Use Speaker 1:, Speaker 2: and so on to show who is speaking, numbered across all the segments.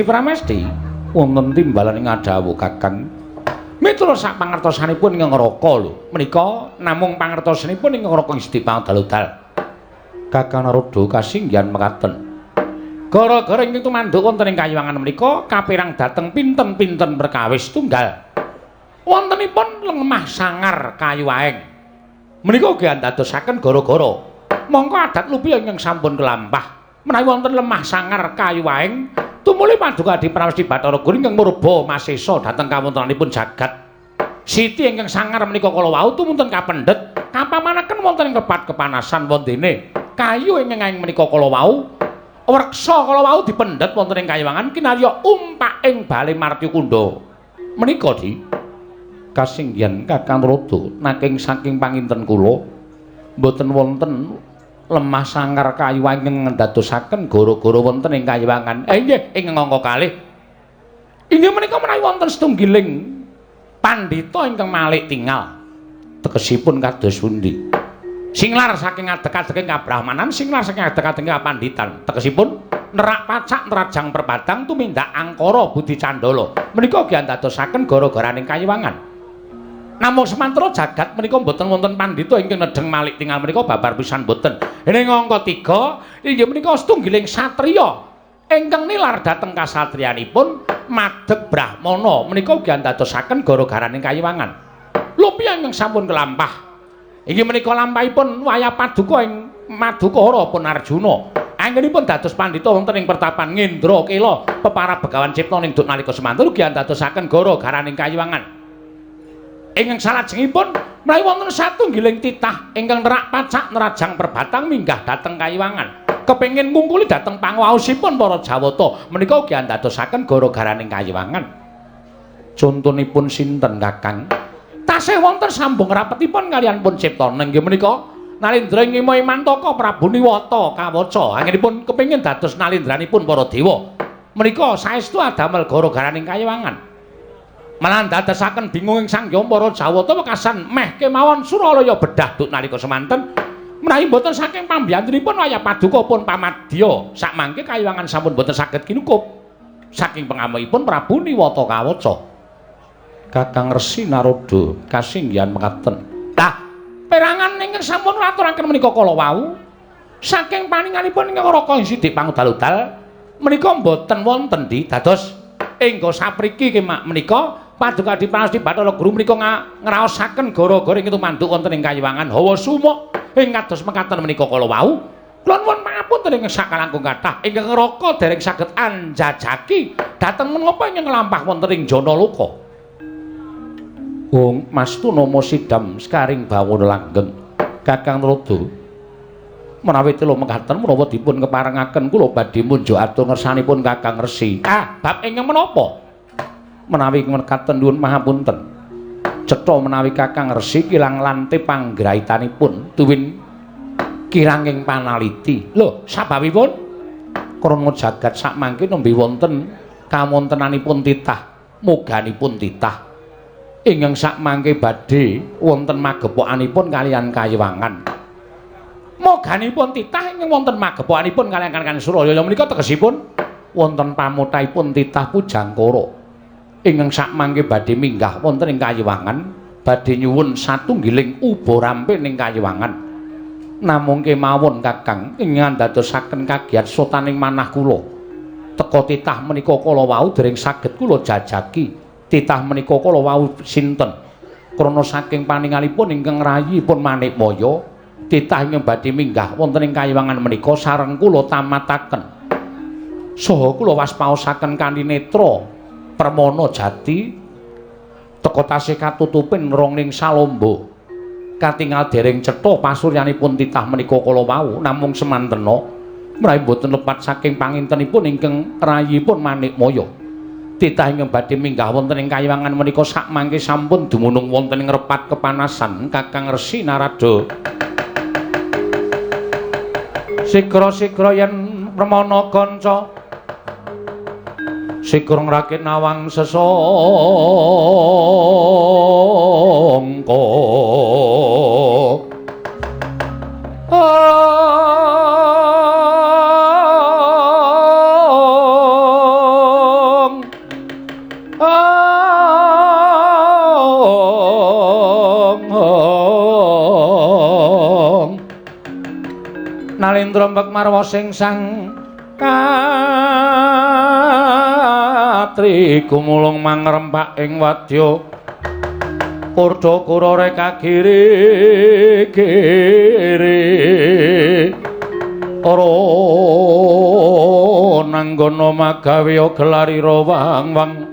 Speaker 1: Di Pramesti wonten timbalan ing ngadhawuh Kakang. Miturut sak pangertosanipun ing neraka lho. Menika namung pangertosanipun ing neraka Gusti Pangdaludal. Kakang Narada kasinggihan mekaten. Gara-gara ingkang tumanduk wonten ing kayiwangan menika kapirang dhateng pinten-pinten perkawis tunggal. Wontenipun lemah sangar kayu aeng. Menika ugi andadosaken gara-gara mongko adat lupi ingkang sampun kelampah. Menawi wonten lemah sangar kayu aeng, tumuli paduka Adi Pramesti Bathara Guru ingkang murba masesa dhateng kawontenanipun jagat. Siti ingkang sangar menika kala wau tumunten kapendhet, kapamanaken wonten ing repat kepanasan wondene. Kayu ingkang aeng menika kala wau wreksa kala wau dipendhet wonten ing kayiwangan kinarya umpak ing bale Martyakunda. Menika di kasinggihan Kakang Narada naking saking panginten kula mboten wonten lemah sangar kayu ingkang ndadosaken gara-gara wonten ing kayiwangan. Nggih, ing angka kalih. Inggih menika menawi wonten setunggiling pandhita ingkang malik tingal. Tegesipun kados pundi? Singlar saking adeg-adeging kabrahmanan, singlar saking adeg-adeging kapanditan. Tegesipun nerak pacak nerajang perpadang tumindak angkara budi candala. Menika ugi andadosaken gara-garaning kayiwangan. Namung semantara jagat menika mboten wonten pandhita ingkang nedheng malik tingal menika babar pisan mboten. Ing angka 3 inggih menika setunggiling satriya ingkang nilar dhateng kasatriyanipun madeg brahmana menika ugi andadosaken gara-garaning kayiwangan. Lupi ingkang sampun kelampah. Inggih menika lampahipun wayah paduka ing Madukara pun Arjuna. Anggenipun dados pandhita wonten ing pertapan Ngendra Kela pepara Begawan Cipta ning duk nalika semanten ugi andadosaken gara-garaning kayiwangan. Ingkang salajengipun menawi wonten satunggiling titah ingkang nerak pacak nerajang perbatang minggah dhateng kayiwangan. Kepengin ngungkuli dhateng panguwaosipun para Jawata menika ugi andadosaken gara-garaning kayiwangan. Contonipun sinten Kakang? Tasih wonten sambung rapetipun kaliyan pun Cipta inggih menika Nalindra ing Imantaka Prabu Niwata Kawaca anggenipun kepengin dados nalindranipun para dewa. Menika saestu adamel gara-garaning kayiwangan. Malah ndadosaken bingung ing sangya para Jawata wekasan meh kemawon Suralaya bedah duk nalika semanten menawi mboten saking pambiyantunipun wayah paduka pun pamadya sakmangke kayiwangan sampun mboten saged kinukup saking pengamukipun Prabu Niwata Kawaca. Kakang Resi Narada kasinggihan mekaten. Lah perangan ingkang sampun aturaken menika kala wau saking paninganipun ingkang Raka Sidik Pangudal-udal menika mboten wonten di dados engga sapriki menika paduka Adi Pramesti Bathara Guru menika ngraosaken gara-gara ing tumanduk wonten ing kayiwangan hawa sumuk ing kados mekaten menika kala wau. Kula nuwun pangapunten ingkang sakalangkung kathah ingkang Raka dereng saged anjajaki dhateng menapa ingkang nglampah wonten ing Janaloka. Wong Mastu nama sidam sekaring bawana langgeng. Kakang Narada menawi telu mekaten menawa dipun keparengaken kula badhe munjuk atur ngersanipun Kakang Resi. Ah, bab ingkang menapa? Menawi mekaten nyuwun mahapunten. Cetha menawi Kakang Resi kilang lante panggraitanipun tuwin kiranging panaliti. Lho, sababipun krana jagat sakmangke nembe wonten kawontenanipun titah, moganipun titah. Ingkang sakmangke badhe wonten magepokanipun kaliyan kayiwangan. Moganipun titah ingkang wonten magepokanipun kaliyan kaliyan Suralaya menika tegesipun wonten pamutaipun titah Pujangkara. Ingkang sakmangke badhe minggah wonten ing kayiwangan, badhe nyuwun satunggiling uba rampe ning kayiwangan. Namung kemawon Kakang ingkang ndadosaken kagiat sotaning manah kula. Teka titah menika kala wau dereng saged kula jajaki. Titah menika kala wau sinten? Krana saking paningalipun ingkang rayipun Manikmaya, titah ingkang badhe minggah wonten ing kayiwangan menika sareng kula tamataken. Saha kula waspaosaken kanthi netra permana jati teka tasih katutupin rongning salomba. Katingal dereng cetha pasuryanipun titah menika kala wau namung semantena menawi mboten lepat saking pangintenipun ingkang rayipun Manikmaya. Titah ingkang badhe minggah wonten ing kayiwangan menika sakmangke sampun dumunung wonten ing repat kepanasan Kakang Resi Narada. Sigra-sigra yen permana kanca sigra ngrakit nawang sesangka. Salendra mbek marwa sing sang katri gumulung mangrempak ing wadya kurda kura reka kiri kiri ora nanggono magawe gelarira wang wang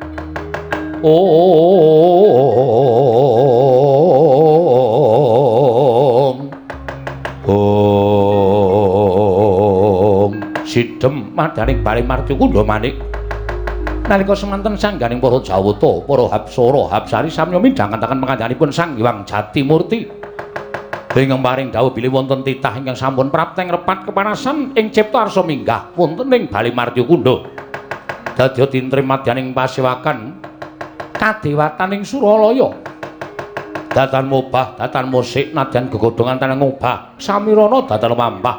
Speaker 1: om om sidem madaning bali marti kundha manik nalika semanten sangganing para Jawata para Hapsara Hapsari samya midhangan pangandikanipun Sang Hyang Jatimurti ingkang paring dawuh bilih wonten titah ingkang sampun prapteng repat kepanasan ing cipta arsa minggah wonten ing Bali Martyakunda dadya tintrim madyaning pasewakan kadewataning Suralaya datan mobah datan musik nadyan gegodhongan tanah ngobah samirana datan wambah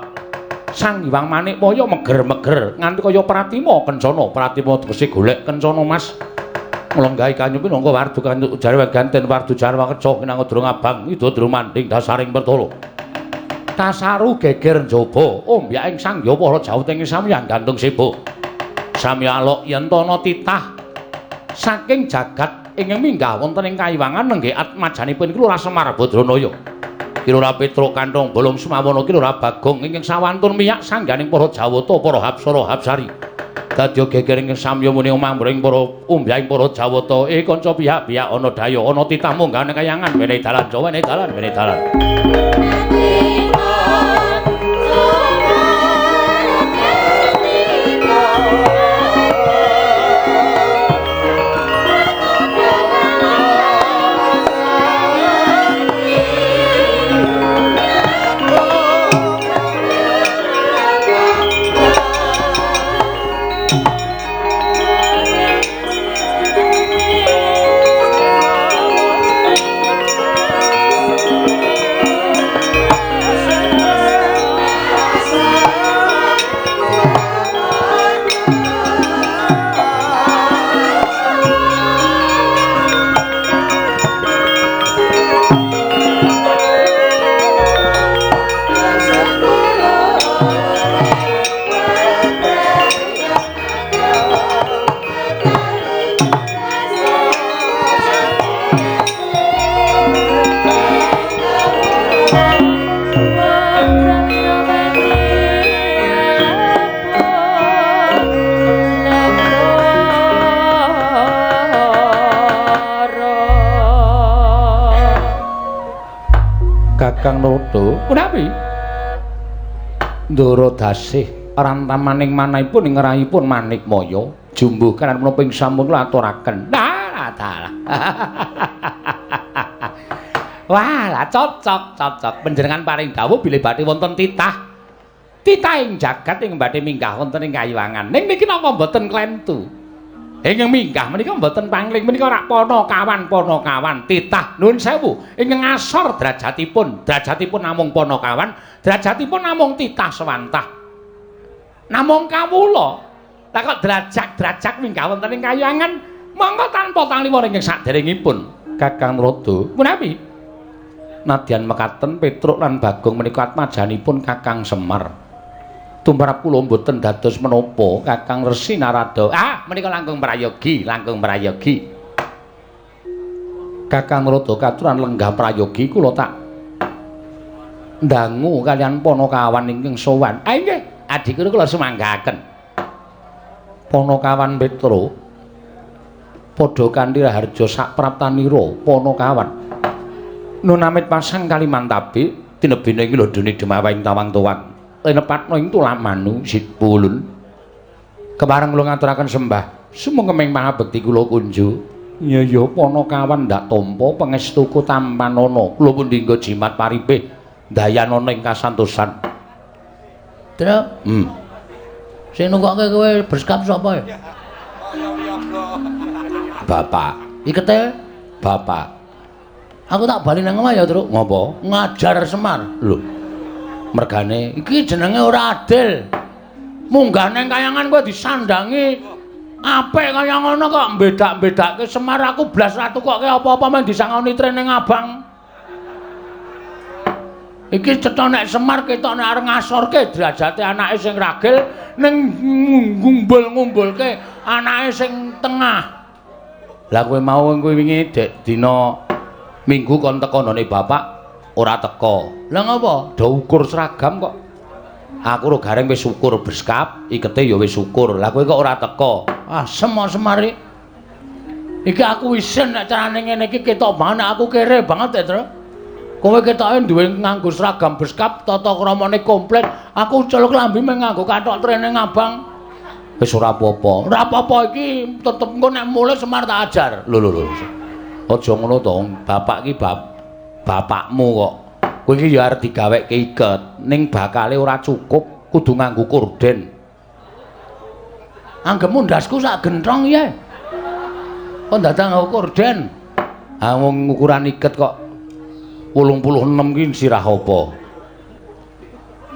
Speaker 1: Sang Hyang Manikmaya meger-meger nganti kaya pratima kencana pratima tegese golek kencana mas nglenggahi kanyu pinangka wardu kanyu jarwa ganten wardu jarwa keca kinangka durung abang ida durung manding dasaring pertala kasaru geger njaba ombyaking Sang Hyang para jawuting samya gantung seba samya alok yen ana titah saking jagat ingkang minggah wonten ing kayiwangan nenggih atmajanipun Ki Lurah Semar Badranaya Ki Lurah Petruk Kanthong Bolong Sumawana Ki Lurah Bagong ingkang sawantun miyak sangganing para Jawata para Hapsara Hapsari dadya geger ingkang samya muni omah para umbyahing para Jawata kanca pihak-pihak ana daya ana titah munggah ning kayangan wenehi dalan Jawa wenehi dalan wenehi dalan. Kakang Narada punapi Ndara dasih rantamaning manahipun ing rahipun Manikmaya jumbuh kanan menapa ing sampun kula aturaken. Dalah dalah. Wah, lah cocok cocok panjenengan paring dawuh bilih badhe wonten titah. Titah ing jagat ing badhe minggah wonten ing kayiwangan. Ning niki napa mboten klentu? Ingkang minggah menika mboten pangling menika rak panakawan panakawan titah nuwun sewu ingkang ngasor derajatipun derajatipun namung panakawan derajatipun namung titah sewantah namung kawula lah kok derajat-derajat minggah wonten ing kayangan monggo tanpa tangliwor ingkang saderengipun Kakang Narada punapi nadyan mekaten Petruk lan Bagong menika atmajanipun Kakang Semar tumrap kula mboten dados menapa Kakang Resi Narada. Ah, menika langkung prayogi, langkung prayogi. Kakang Narada katuran lenggah prayogi kula tak ndangu kalian panakawan ingkang sowan. Ah nggih, adikku kula sumanggaken. Panakawan Petruk padha kanthi raharja sapraptanira panakawan. Nun amit pasang Kalimantabe tinebene ing lodone demawing tawang tuwang. Lenepatno ing tulamanu sipulun kepareng kula ngaturaken sembah sumengkeming mahabekti kula kunju ya ya panakawan ndak tampa pangestuku tampanana kula pundi nggo jimat paripih ndayanana ing kasantosan.
Speaker 2: Truk. Sing nunggokke kowe berskap sapa ya?
Speaker 1: Bapak.
Speaker 2: Ikete
Speaker 1: bapak.
Speaker 2: Aku tak bali nang omah ya, Truk.
Speaker 1: Ngopo?
Speaker 2: Ngajar Semar.
Speaker 1: Lho. Mergane
Speaker 2: iki jenenge ora adil. Munggah nang kayangan kowe disandangi apik kaya ngono kok mbedak-mbedake Semar aku blas ra tukokke apa-apa men disangoni training abang. Iki cetha nek Semar ketok nek arep ngasorke derajate anake sing ragil ning ngumbul-ngumbulke anake sing tengah.
Speaker 1: Lah kowe mau kowe wingi dek dina Minggu kon teko nggone bapak ora teko.
Speaker 2: Lah ngopo?
Speaker 1: Do ukur seragam kok. Aku ro gareng wis ukur beskap, ikete ya wis ukur. Lah kowe kok ora teko?
Speaker 2: Ah, Semar iki. Iki aku isin nek carane ngene iki ketok banget nek aku kere banget ya, Tru. Kowe ketoke duwe nganggo seragam beskap, tata kramane komplit. Aku celuk klambi mung nganggo kathok training abang.
Speaker 1: Wis ora apa-apa.
Speaker 2: Ora apa-apa iki tetep engko nek mulih Semar tak ajar.
Speaker 1: Lho lho lho. Aja ngono to, bapak iki bapakmu kok. Kowe iki ya arep digaweke iket, ning bakale ora cukup, kudu nganggo korden.
Speaker 2: Anggepmu ndasku sak genthong ya. Kok dadak nganggo korden?
Speaker 1: Ha wong ukuran iket kok 86 ki sirah apa?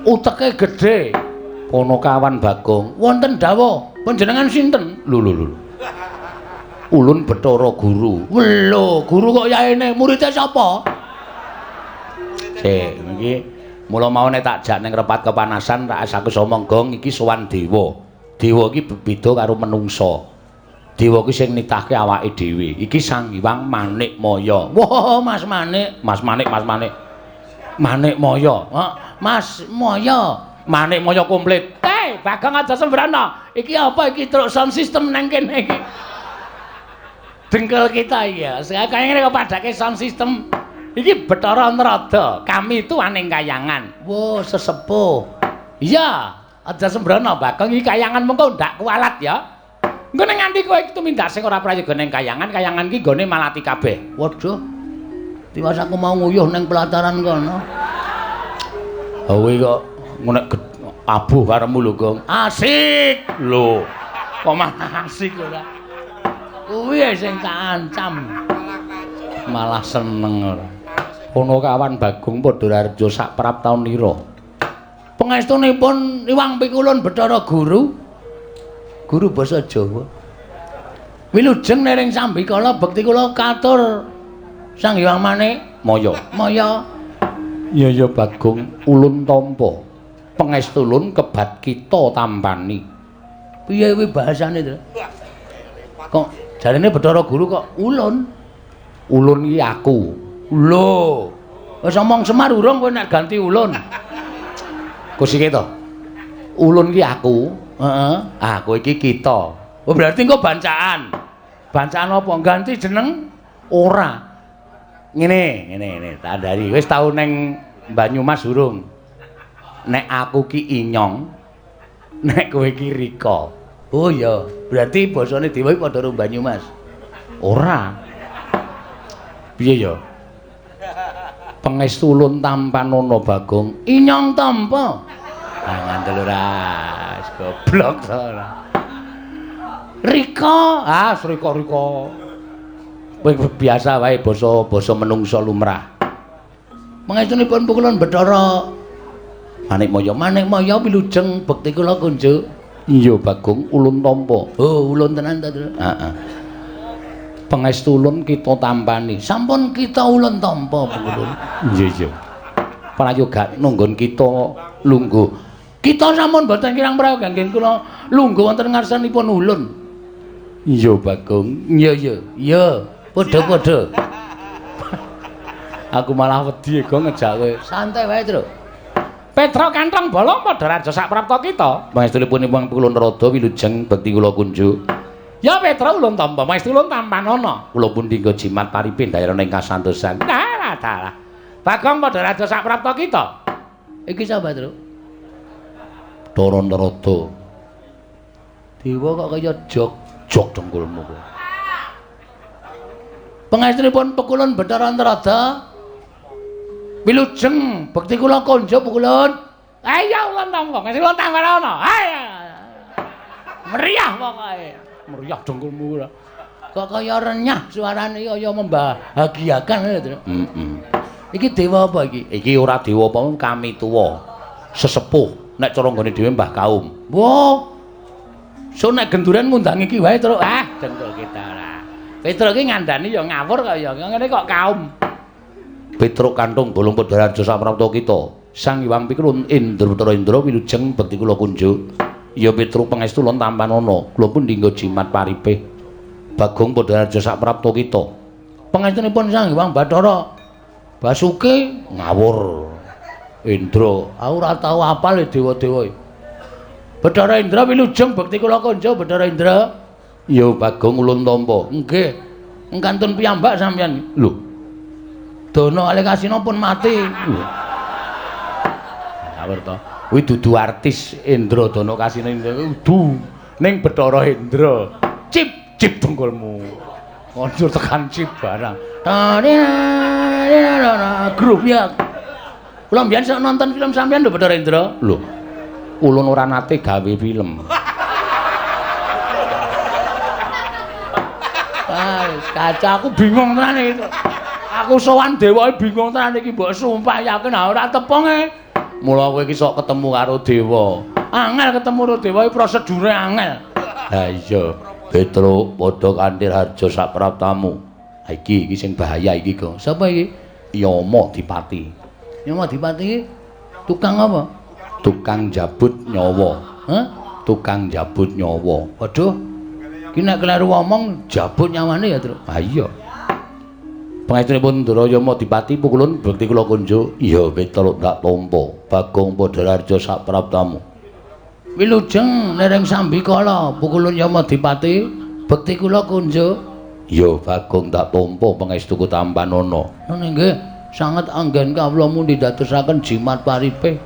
Speaker 2: Uteke gedhe.
Speaker 1: Ponokawan Bagong.
Speaker 2: Wonten dawuh, panjenengan sinten?
Speaker 1: Lho lho lho. Ulun Bathara Guru.
Speaker 2: Lho, guru kok yaene muridé sapa?
Speaker 1: Sik, iki mula mau nek tak jak ning repat kepanasan tak aku omong gong iki sowan dewa. Dewa iki beda karo menungsa. Dewa iki sing nitahke awake dhewe. Iki Sang Hyang Manik Maya.
Speaker 2: Wah, Mas Manik.
Speaker 1: Mas Manik, Mas Manik. Manik Maya.
Speaker 2: Mas Maya.
Speaker 1: Manik Maya komplit.
Speaker 2: Hei, Bagong aja sembrana. Iki apa iki truk sound system nang kene iki? Dengkul kita iya. Kaya ngene kok padake sound system.
Speaker 1: Iki Bathara Narada, kami itu aning kayangan.
Speaker 2: Wah, sesepuh.
Speaker 1: Iya, aja sembrana Bagong iki kayangan mengko ndak kualat ya. Engko nek nganti kowe tumindak sing ora prayoga ning kayangan, kayangan iki nggone malati kabeh.
Speaker 2: Waduh. Tiwas aku mau nguyuh ning pelataran kono.
Speaker 1: Ha kowe kok nek abuh karepmu lho, Gong.
Speaker 2: Asik.
Speaker 1: Lho. Kok malah asik ora?
Speaker 2: Kuwi sing tak ancam.
Speaker 1: Malah seneng ora. Ponokawan Bagong Padha Raharja sak prap taun ira.
Speaker 2: Pangestunipun Iwang Pikulun Bathara Guru. Guru basa Jawa. Wilujeng nering sambikala bekti kula katur Sang Hyang Manik
Speaker 1: Maya.
Speaker 2: Maya.
Speaker 1: Iya ya Bagong, ulun tampa. Pangestulun kebat kita tampani.
Speaker 2: Piye kuwi bahasane to? Kok jarene Bathara Guru kok ulun?
Speaker 1: Ulun iki aku.
Speaker 2: Lho. Wis omong Semar urung kowe nek ganti ulun.
Speaker 1: Kusike to. Ulun iki aku.
Speaker 2: Heeh.
Speaker 1: Ah, kowe iki kita.
Speaker 2: Oh, berarti engko bancaan.
Speaker 1: Bancaan apa?
Speaker 2: Ganti jeneng?
Speaker 1: Ora. Ngene, ngene, ngene, tak andhari. Wis tau neng Banyumas urung? Nek aku ki Inyong, nek kowe ki Rika.
Speaker 2: Oh iya, berarti basane dewa iki padha karo Banyumas.
Speaker 1: Ora. Piye ya? Pangestu ulun tampanana Bagong.
Speaker 2: Inyong tampa.
Speaker 1: Ah ngandel ora, goblok to ora.
Speaker 2: Rika,
Speaker 1: ah Rika-Rika. Kowe biasa wae basa-basa menungsa lumrah.
Speaker 2: Pangestunipun pukulun Bathara
Speaker 1: Manik Maya.
Speaker 2: Manik Maya wilujeng bekti kula kunjuk.
Speaker 1: Iya Bagong, ulun tampa.
Speaker 2: Oh, ulun tenan ta, Tru?
Speaker 1: Heeh. Pangestu ulun kita tampani.
Speaker 2: Sampun kita ulun tampa pukulun.
Speaker 1: Iya iya. Prayoga nunggon kita lungguh.
Speaker 2: Kita sampun boten kirang prayoga nggih kula lungguh wonten ngarsanipun ulun.
Speaker 1: Iya Bagong.
Speaker 2: Iya iya. Iya, padha-padha.
Speaker 1: Aku malah wedi Gong ngejak kowe.
Speaker 2: Santai wae, Tru.
Speaker 1: Petra kantong bolong padha raja sak prapta kita. Pangestunipun Iwang Pikulun Rada wilujeng bekti kula kunjuk. Ya Petra ulun tampa, pangestu ulun tampanana. Kula pun dinggo jimat paripin daerah ing kasantosan. Dalah dalah. Bagong padha raja sak prapta kita.
Speaker 2: Iki sapa, Tru?
Speaker 1: Bathara Narada.
Speaker 2: Dewa kok kaya jog
Speaker 1: jog dengkulmu kowe.
Speaker 2: Pangestunipun Pekulun Bathara Narada. Wilujeng bekti kula konjo Pekulun.
Speaker 1: Ayo ulun tampa, ngesih ulun tampanana. Ayo. Meriah pokoke. Meriah dengkulmu ora.
Speaker 2: Kok kaya renyah suarane kaya membahagiakan lho, Tru.
Speaker 1: Heeh.
Speaker 2: Iki dewa apa iki?
Speaker 1: Iki ora dewa apa kami tuwa. Sesepuh nek cara nggone dhewe Mbah Kaum.
Speaker 2: Wah. So nek genduren ngundang iki wae, Tru.
Speaker 1: Ah, dengkul kita ora. Petro iki ngandani ya ngawur kok ya. Ngene kok kaum. Petruk Kantung Bolong Padha Raja saprapta kita. Sang Hyang Pikrun Indra Bathara Indra wilujeng bekti kula kunjuk. Ya Petruk pangestu ulun tampanana. Kula pun dinggo jimat paripih. Bagong Padha Raja saprapta kita.
Speaker 2: Pangestunipun Sang Hyang Bathara Basuki
Speaker 1: ngawur. Indra,
Speaker 2: aku ora tau apal dewa-dewa. Bathara Indra wilujeng bekti kula kunjuk Bathara Indra.
Speaker 1: Ya Bagong ulun tampa.
Speaker 2: Nggih. Kantun piyambak sampeyan.
Speaker 1: Lho.
Speaker 2: Dono Alekasina pun mati.
Speaker 1: Ngawur to. Kuwi dudu artis Indra Dono Kasina Indra kudu ning Bathara Indra. Cip cip dengkulmu. Kondur tekan cip barang.
Speaker 2: Grup ya. Kula mbiyen sok nonton film sampeyan lho Bathara Indra.
Speaker 1: Lho. Ulun ora nate gawe film.
Speaker 2: Ah, kaca aku bingung tenan iki. Aku sowan dewa bingung tenan iki mbok sumpah yakin ora tepunge.
Speaker 1: Mula kowe iki sok ketemu karo dewa.
Speaker 2: Angel ketemu karo dewa iki prosedure angel.
Speaker 1: Ha iya, Petruk padha kanthi harja sapraptamu. Ha iki iki sing bahaya iki, Gong.
Speaker 2: Sapa iki?
Speaker 1: Yama Dipati.
Speaker 2: Yama Dipati iki tukang apa?
Speaker 1: Tukang jabut nyawa.
Speaker 2: Hah?
Speaker 1: Tukang jabut nyawa.
Speaker 2: Waduh. Iki nek kleru omong jabut nyawane ya, Truk.
Speaker 1: Ha iya. Pangestunipun Ndara Yama Dipati pukulun bekti kula kunjuk. Iya Petruk tak tampa. Bagong Padha Raja sapraptamu.
Speaker 2: Wilujeng nereng sambikala pukulun Yama Dipati bekti kula kunjuk.
Speaker 1: Iya Bagong tak tampa pangestuku tampanana.
Speaker 2: Ngono nggih, sanget anggen kawula mundi dadosaken jimat paripih.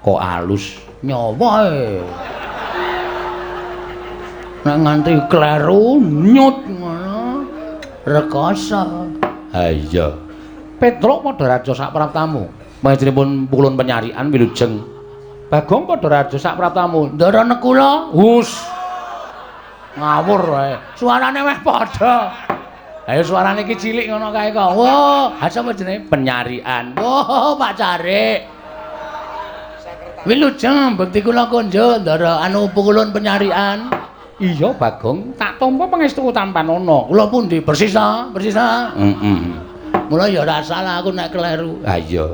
Speaker 1: Kok alus
Speaker 2: nyawa e. Nek nganti kleru nyut ngono rekoso.
Speaker 1: Ha iya. Petruk Padha Raja sapraptamu. Pangestunipun pukulun penyarian wilujeng. Bagong Padha Raja sapraptamu.
Speaker 2: Ndara nekula.
Speaker 1: Hus. Ngawur wae.
Speaker 2: Suarane weh padha.
Speaker 1: Ayo suarane iki cilik ngono kae kok.
Speaker 2: Wah, ha sapa jenenge?
Speaker 1: Penyarian.
Speaker 2: Wah, Pak Carik. Wilujeng bekti kula kunjuk ndara anu pukulun penyarian.
Speaker 1: Iya Bagong, tak tampa pangestuku tampanana.
Speaker 2: Kula pundi? Persis ta? Persis ta?
Speaker 1: Heeh.
Speaker 2: Mula ya ora salah aku nek kleru.
Speaker 1: Ha iya.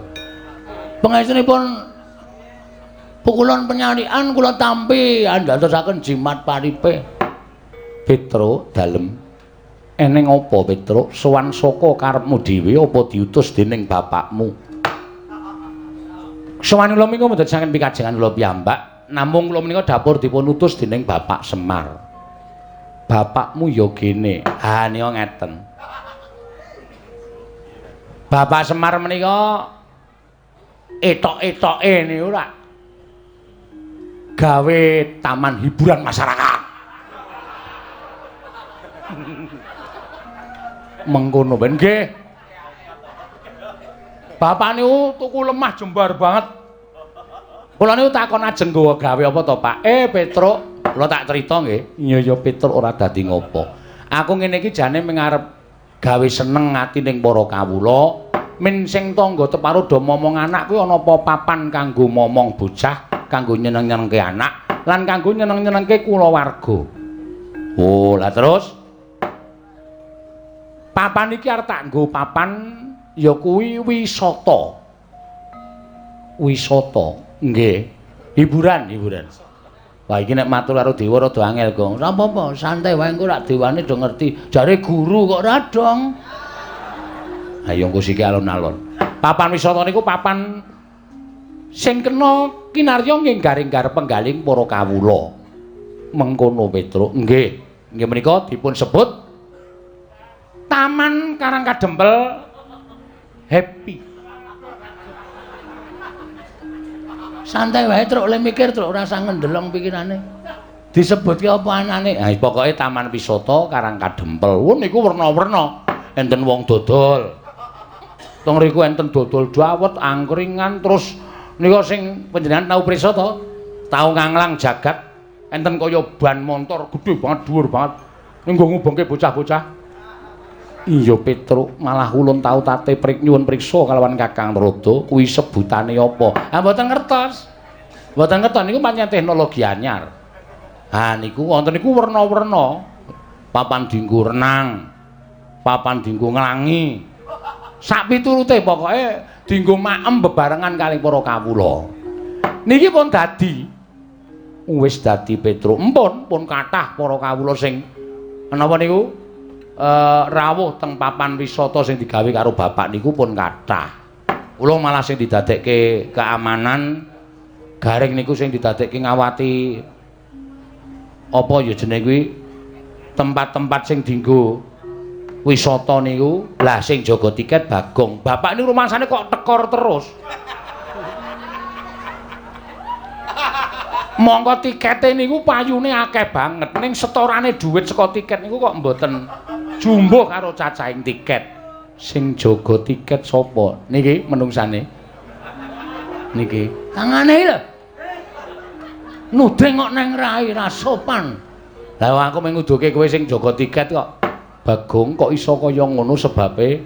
Speaker 2: Pangestunipun pukulun penyarian kula tampi andadosaken jimat paripih.
Speaker 1: Petruk dalem. Eneng apa Petruk? Sowan saka karepmu dhewe apa diutus dening bapakmu? Sowan kula menika mboten saking pikajengan kula piyambak. Namung kula menika dapur dipun utus dening Bapak Semar. Bapakmu ya gene. Ha nika ngeten. Bapak Semar menika etok-etoke niku ora gawe taman hiburan masyarakat. Mengkono ben nggih. Bapak niku tuku lemah jembar banget. Kula niku takon ajeng nggawa gawe apa to, Pak? Petruk, kula tak crita nggih. Iya ya Petruk ora dadi ngopo. Aku ngene iki jane mengarep gawe seneng ati ning para kawula. Men sing tangga teparo do momong anak kuwi ana apa papan kanggo momong bocah, kanggo nyeneng-nyenengke anak, lan kanggo nyeneng-nyenengke kulawarga. Oh, lah terus papan iki arep tak nggo papan ya kuwi wisata. Wisata. Nggih. Hiburan, hiburan. Wah, iki nek matur karo dewa rada angel, Gong.
Speaker 2: Ora apa-apa, santai wae engko rak dewane do ngerti. Jare guru kok ora dong.
Speaker 1: Ayo engko siki alon-alon. Papan wisata niku papan sing kena kinarya nginggar-inggar penggaling para kawula. Mengkono Petruk. Nggih. Nggih menika dipun sebut Taman Karang Kadempel Happy.
Speaker 2: Santai wae Truk, le mikir Truk, ora usah ngendelong pikirane. Disebutke apa anane?
Speaker 1: Ha pokoke Taman Wisata Karang Kadempel. Wah niku werna-werna. Enten wong dodol. Teng riku enten dodol dawet, angkringan, terus nika sing panjenengan tau prisa to? Tau nganglang jagat. Enten kaya ban montor gedhe banget, dhuwur banget. Ning nggo ngubengke bocah-bocah. Iya Petruk, malah ulun tau tate prik nyuwun priksa kalawan Kakang Narada kuwi sebutane apa? Ha mboten ngertos. Mboten ngertos niku pancen teknologi anyar. Ha niku wonten niku werna-werna. Papan dienggo renang, papan dienggo nglangi. Sak piturute pokoke dienggo maem bebarengan kalih para kawula. Niki pun dadi wis dadi Petruk. Empun pun kathah para kawula sing menapa niku rawuh teng papan wisata sing digawe karo bapak niku pun kathah. Kula malah sing didadekke keamanan garing niku sing didadekke ngawati apa ya jenenge kuwi tempat-tempat sing dienggo wisata niku. Lah sing jaga tiket Bagong. Bapak niku rumangsane kok tekor terus. Mongko tikete niku payune akeh banget ning setorane dhuwit saka tiket niku kok mboten jumbuh karo cacahing tiket. Sing jaga tiket sapa? Niki menungsane. Niki
Speaker 2: tangane lho. Nuding kok neng rai ra sopan.
Speaker 1: Lah aku mung nguduke kowe sing jaga tiket kok. Bagong kok iso kaya ngono sebabe?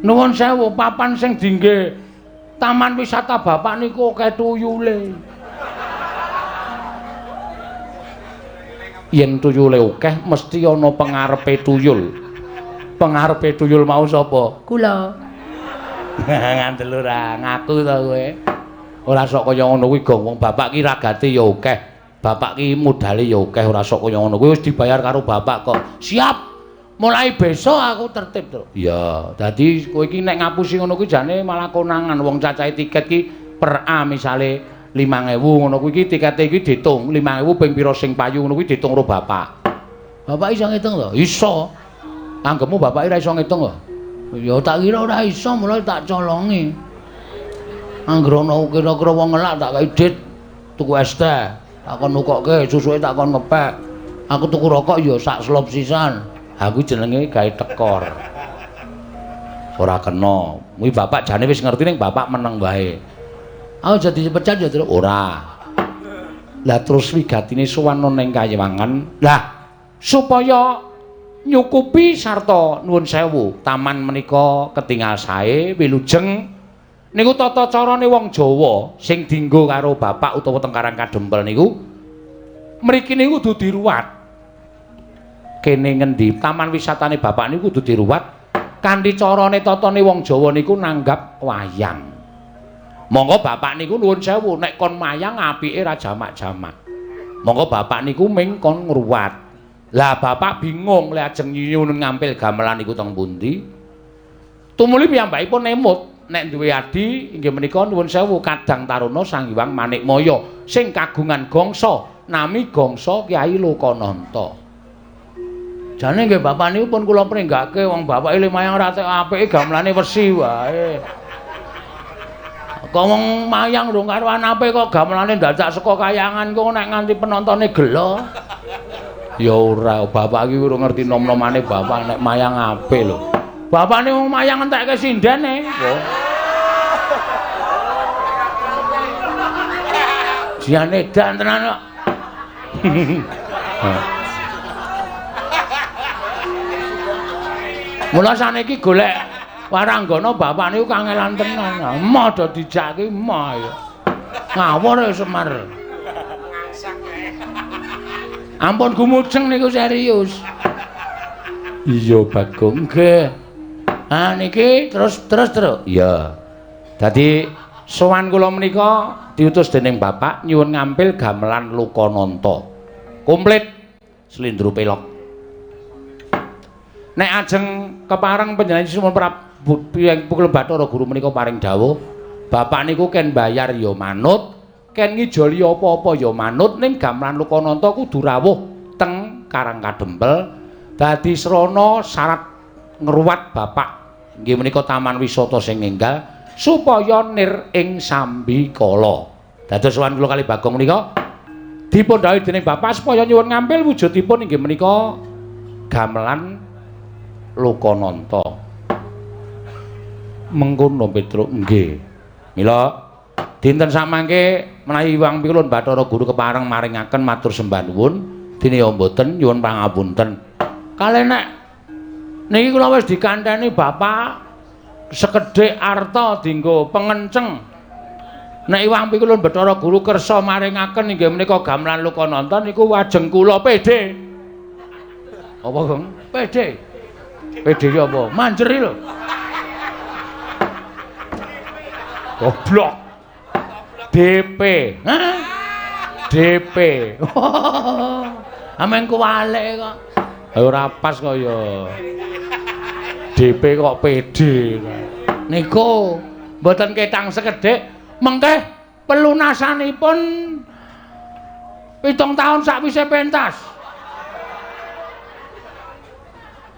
Speaker 2: Nuwun sewu, papan sing dingge taman wisata bapak niku akeh tuyule.
Speaker 1: Yen tuyule akeh mesti ana pengarepe tuyul. Pengarepe tuyul mau sapa?
Speaker 2: Kula.
Speaker 1: Ngandel ora ngaku to kowe. Ora sok kaya ngono kuwi Gong, wong bapak ki ragate ya akeh. Bapak ki modale ya akeh, ora sok kaya ngono kuwi wis dibayar karo bapak kok.
Speaker 2: Siap. Mulai besok aku tertib, Truk.
Speaker 1: Iya, dadi kowe iki nek ngapusi ngono kuwi jane malah konangan wong cacahe tiket ki per A misale 5.000 ngono kuwi iki tikete iki diitung 5.000 ping pira sing payu ngono kuwi diitung karo bapak.
Speaker 2: Bapak iso ngitung to?
Speaker 1: Iso. Anggepmu bapak ora iso ngitung kok.
Speaker 2: Ya tak kira ora iso, mulai tak colongi. Angger ana kira-kira wong ngelak tak kei dit tuku es teh, tak kon nukokke, susuke tak kon ngepek. Aku tuku rokok ya sak slop sisan.
Speaker 1: Aku jenenge gawe tekor. Ora kena. Kuwi bapak jane wis ngerti ning bapak meneng wae.
Speaker 2: Aku jadi dipecat ya, Truk?
Speaker 1: Ora. Lah terus wigatine sowan ning Kayewangan. Lah supaya nyukupi sarta nuwun sewu, taman menika ketingal sae wilujeng niku tata carane wong Jawa sing dienggo karo bapak utawa teng Karang Kadempel niku mriki niku kudu diruwat. Kene ngendi taman wisatane bapak niku kudu diruwat kanthi carane tatane wong Jawa niku nanggap wayang. Monggo bapak niku nuwun sewu nek kon mayang apike ra jamak-jamak. Monggo bapak niku ming kon ngruwat. Lah bapak bingung lek ajeng nyuwun ngampil gamelan niku teng pundi. Tumuli piyambakipun emut nek duwe adi inggih menika nuwun sewu Kadang Taruna Sang Hyang Manikmaya sing kagungan gangsa nami gangsa Kyai Lokananta.
Speaker 2: Jane nggih bapak niku pun kula pringgake wong bapake mayang ora apike gamelane wesi wae. Kok wong mayang rung karuan apik kok gamelane dadak saka kayangan kok nek nganti penontone gelo.
Speaker 1: Ya ora, bapak iki urung ngerti nom-nomane bapak nek mayang apik lho.
Speaker 2: Bapakne wong mayang entekke sindene. Jian edan tenan kok. Mula saniki golek waranggana bapak niku kangelan tenan. Emoh do dijak ki emoh ya. Ngawur ya Semar. Ampun gumujeng niku serius.
Speaker 1: Iya Bagong.
Speaker 2: Nggih. Ah niki terus terus.
Speaker 1: Iya. Dadi sowan kula menika diutus dening bapak nyuwun ngampil gamelan Lokananta. Komplit slendro pelok. Nek ajeng kepareng panjenengan Sunan Prabu Pukul Bathara Guru menika paring dawuh, bapak niku ken bayar ya manut, ken ngijoli apa-apa ya manut, ning gamelan Lokananta kudu rawuh teng Karang Kadempel dadi srana syarat ngruwat bapak inggih menika taman wisata sing enggal supaya nir ing sambikala. Dados sowan kula kali Bagong menika dipun dawuhi dening bapak supaya nyuwun ngampil wujudipun inggih menika gamelan Lokananta. Mengkono Petruk nggih. Mila dinten samangke menawi Hyang Pikulun Bathara Guru kepareng maringaken matur sembah nuwun, dene ya mboten nyuwun pangapunten.
Speaker 2: Kale nek niki kula wis dikanteni bapak sekedhik arta dienggo pengenceng. Nek Hyang Pikulun Bathara Guru kersa maringaken inggih menika gamelan Lokananta niku wajeng kula PD.
Speaker 1: Apa, Gong?
Speaker 2: PD.
Speaker 1: PD ki apa?
Speaker 2: Manjeri lho.
Speaker 1: Goblok. DP. Hah? DP.
Speaker 2: Amen kuwalik kok.
Speaker 1: Ora pas kok ya. DP kok PD.
Speaker 2: Niku mboten ketang sekedhik mengke pelunasanipun 7 tahun sakwise pentas.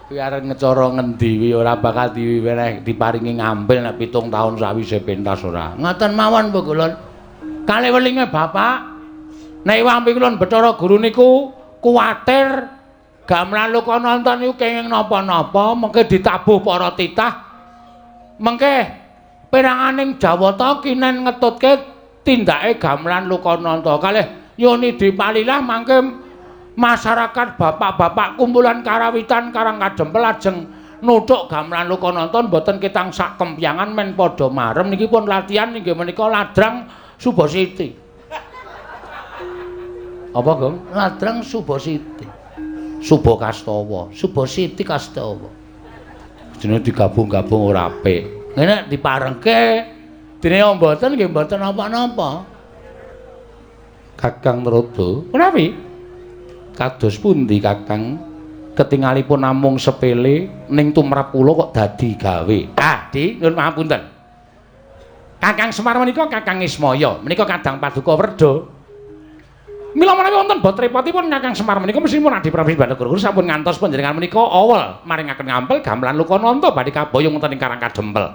Speaker 1: Kuwi arep ngecara ngendi kuwi ora bakal diweneh diparingi ngambil nek 7 tahun sakwise pentas ora.
Speaker 2: Ngoten mawon Bu Kulon. Kalih welinge Bapak nek iwang pikulun Bathara Guru niku kuwatir gamelan Lokananta niku kenging napa-napa mengke ditabuh para titah mengke peranganing Jawata kinen ngetutke tindake gamelan Lokananta kalih yoni dipalilah mangke masyarakat bapak-bapak kumpulan karawitan Karang Kadempel lajeng nuthuk gamelan Lokananta mboten ketang sak kempyangan men padha marem niki pun latihan inggih menika ladrang Subasiti.
Speaker 1: Apa, Gong?
Speaker 2: Ladrang Subasiti.
Speaker 1: Subakastawa.
Speaker 2: Subasiti Kastawa.
Speaker 1: Jenenge digabung-gabung ora apik.
Speaker 2: Ngene diparengke dene mboten nggih mboten napa-napa.
Speaker 1: Kakang Narada, menawi kados pundi Kakang ketingalipun namung sepele ning tumrap kula kok dadi gawe. Ah, Di, nyuwun pangapunten. Kakang Semar menika Kakang Ismaya, menika kadang paduka werda. Mila menawi wonten bot repotipun Kakang Semar menika mesthipun Adi Prabu Bathara Guru sampun ngantos panjenengan menika awel maringaken ngampel gamelan Lokananta badhe kaboyong wonten ing Karang Kadempel.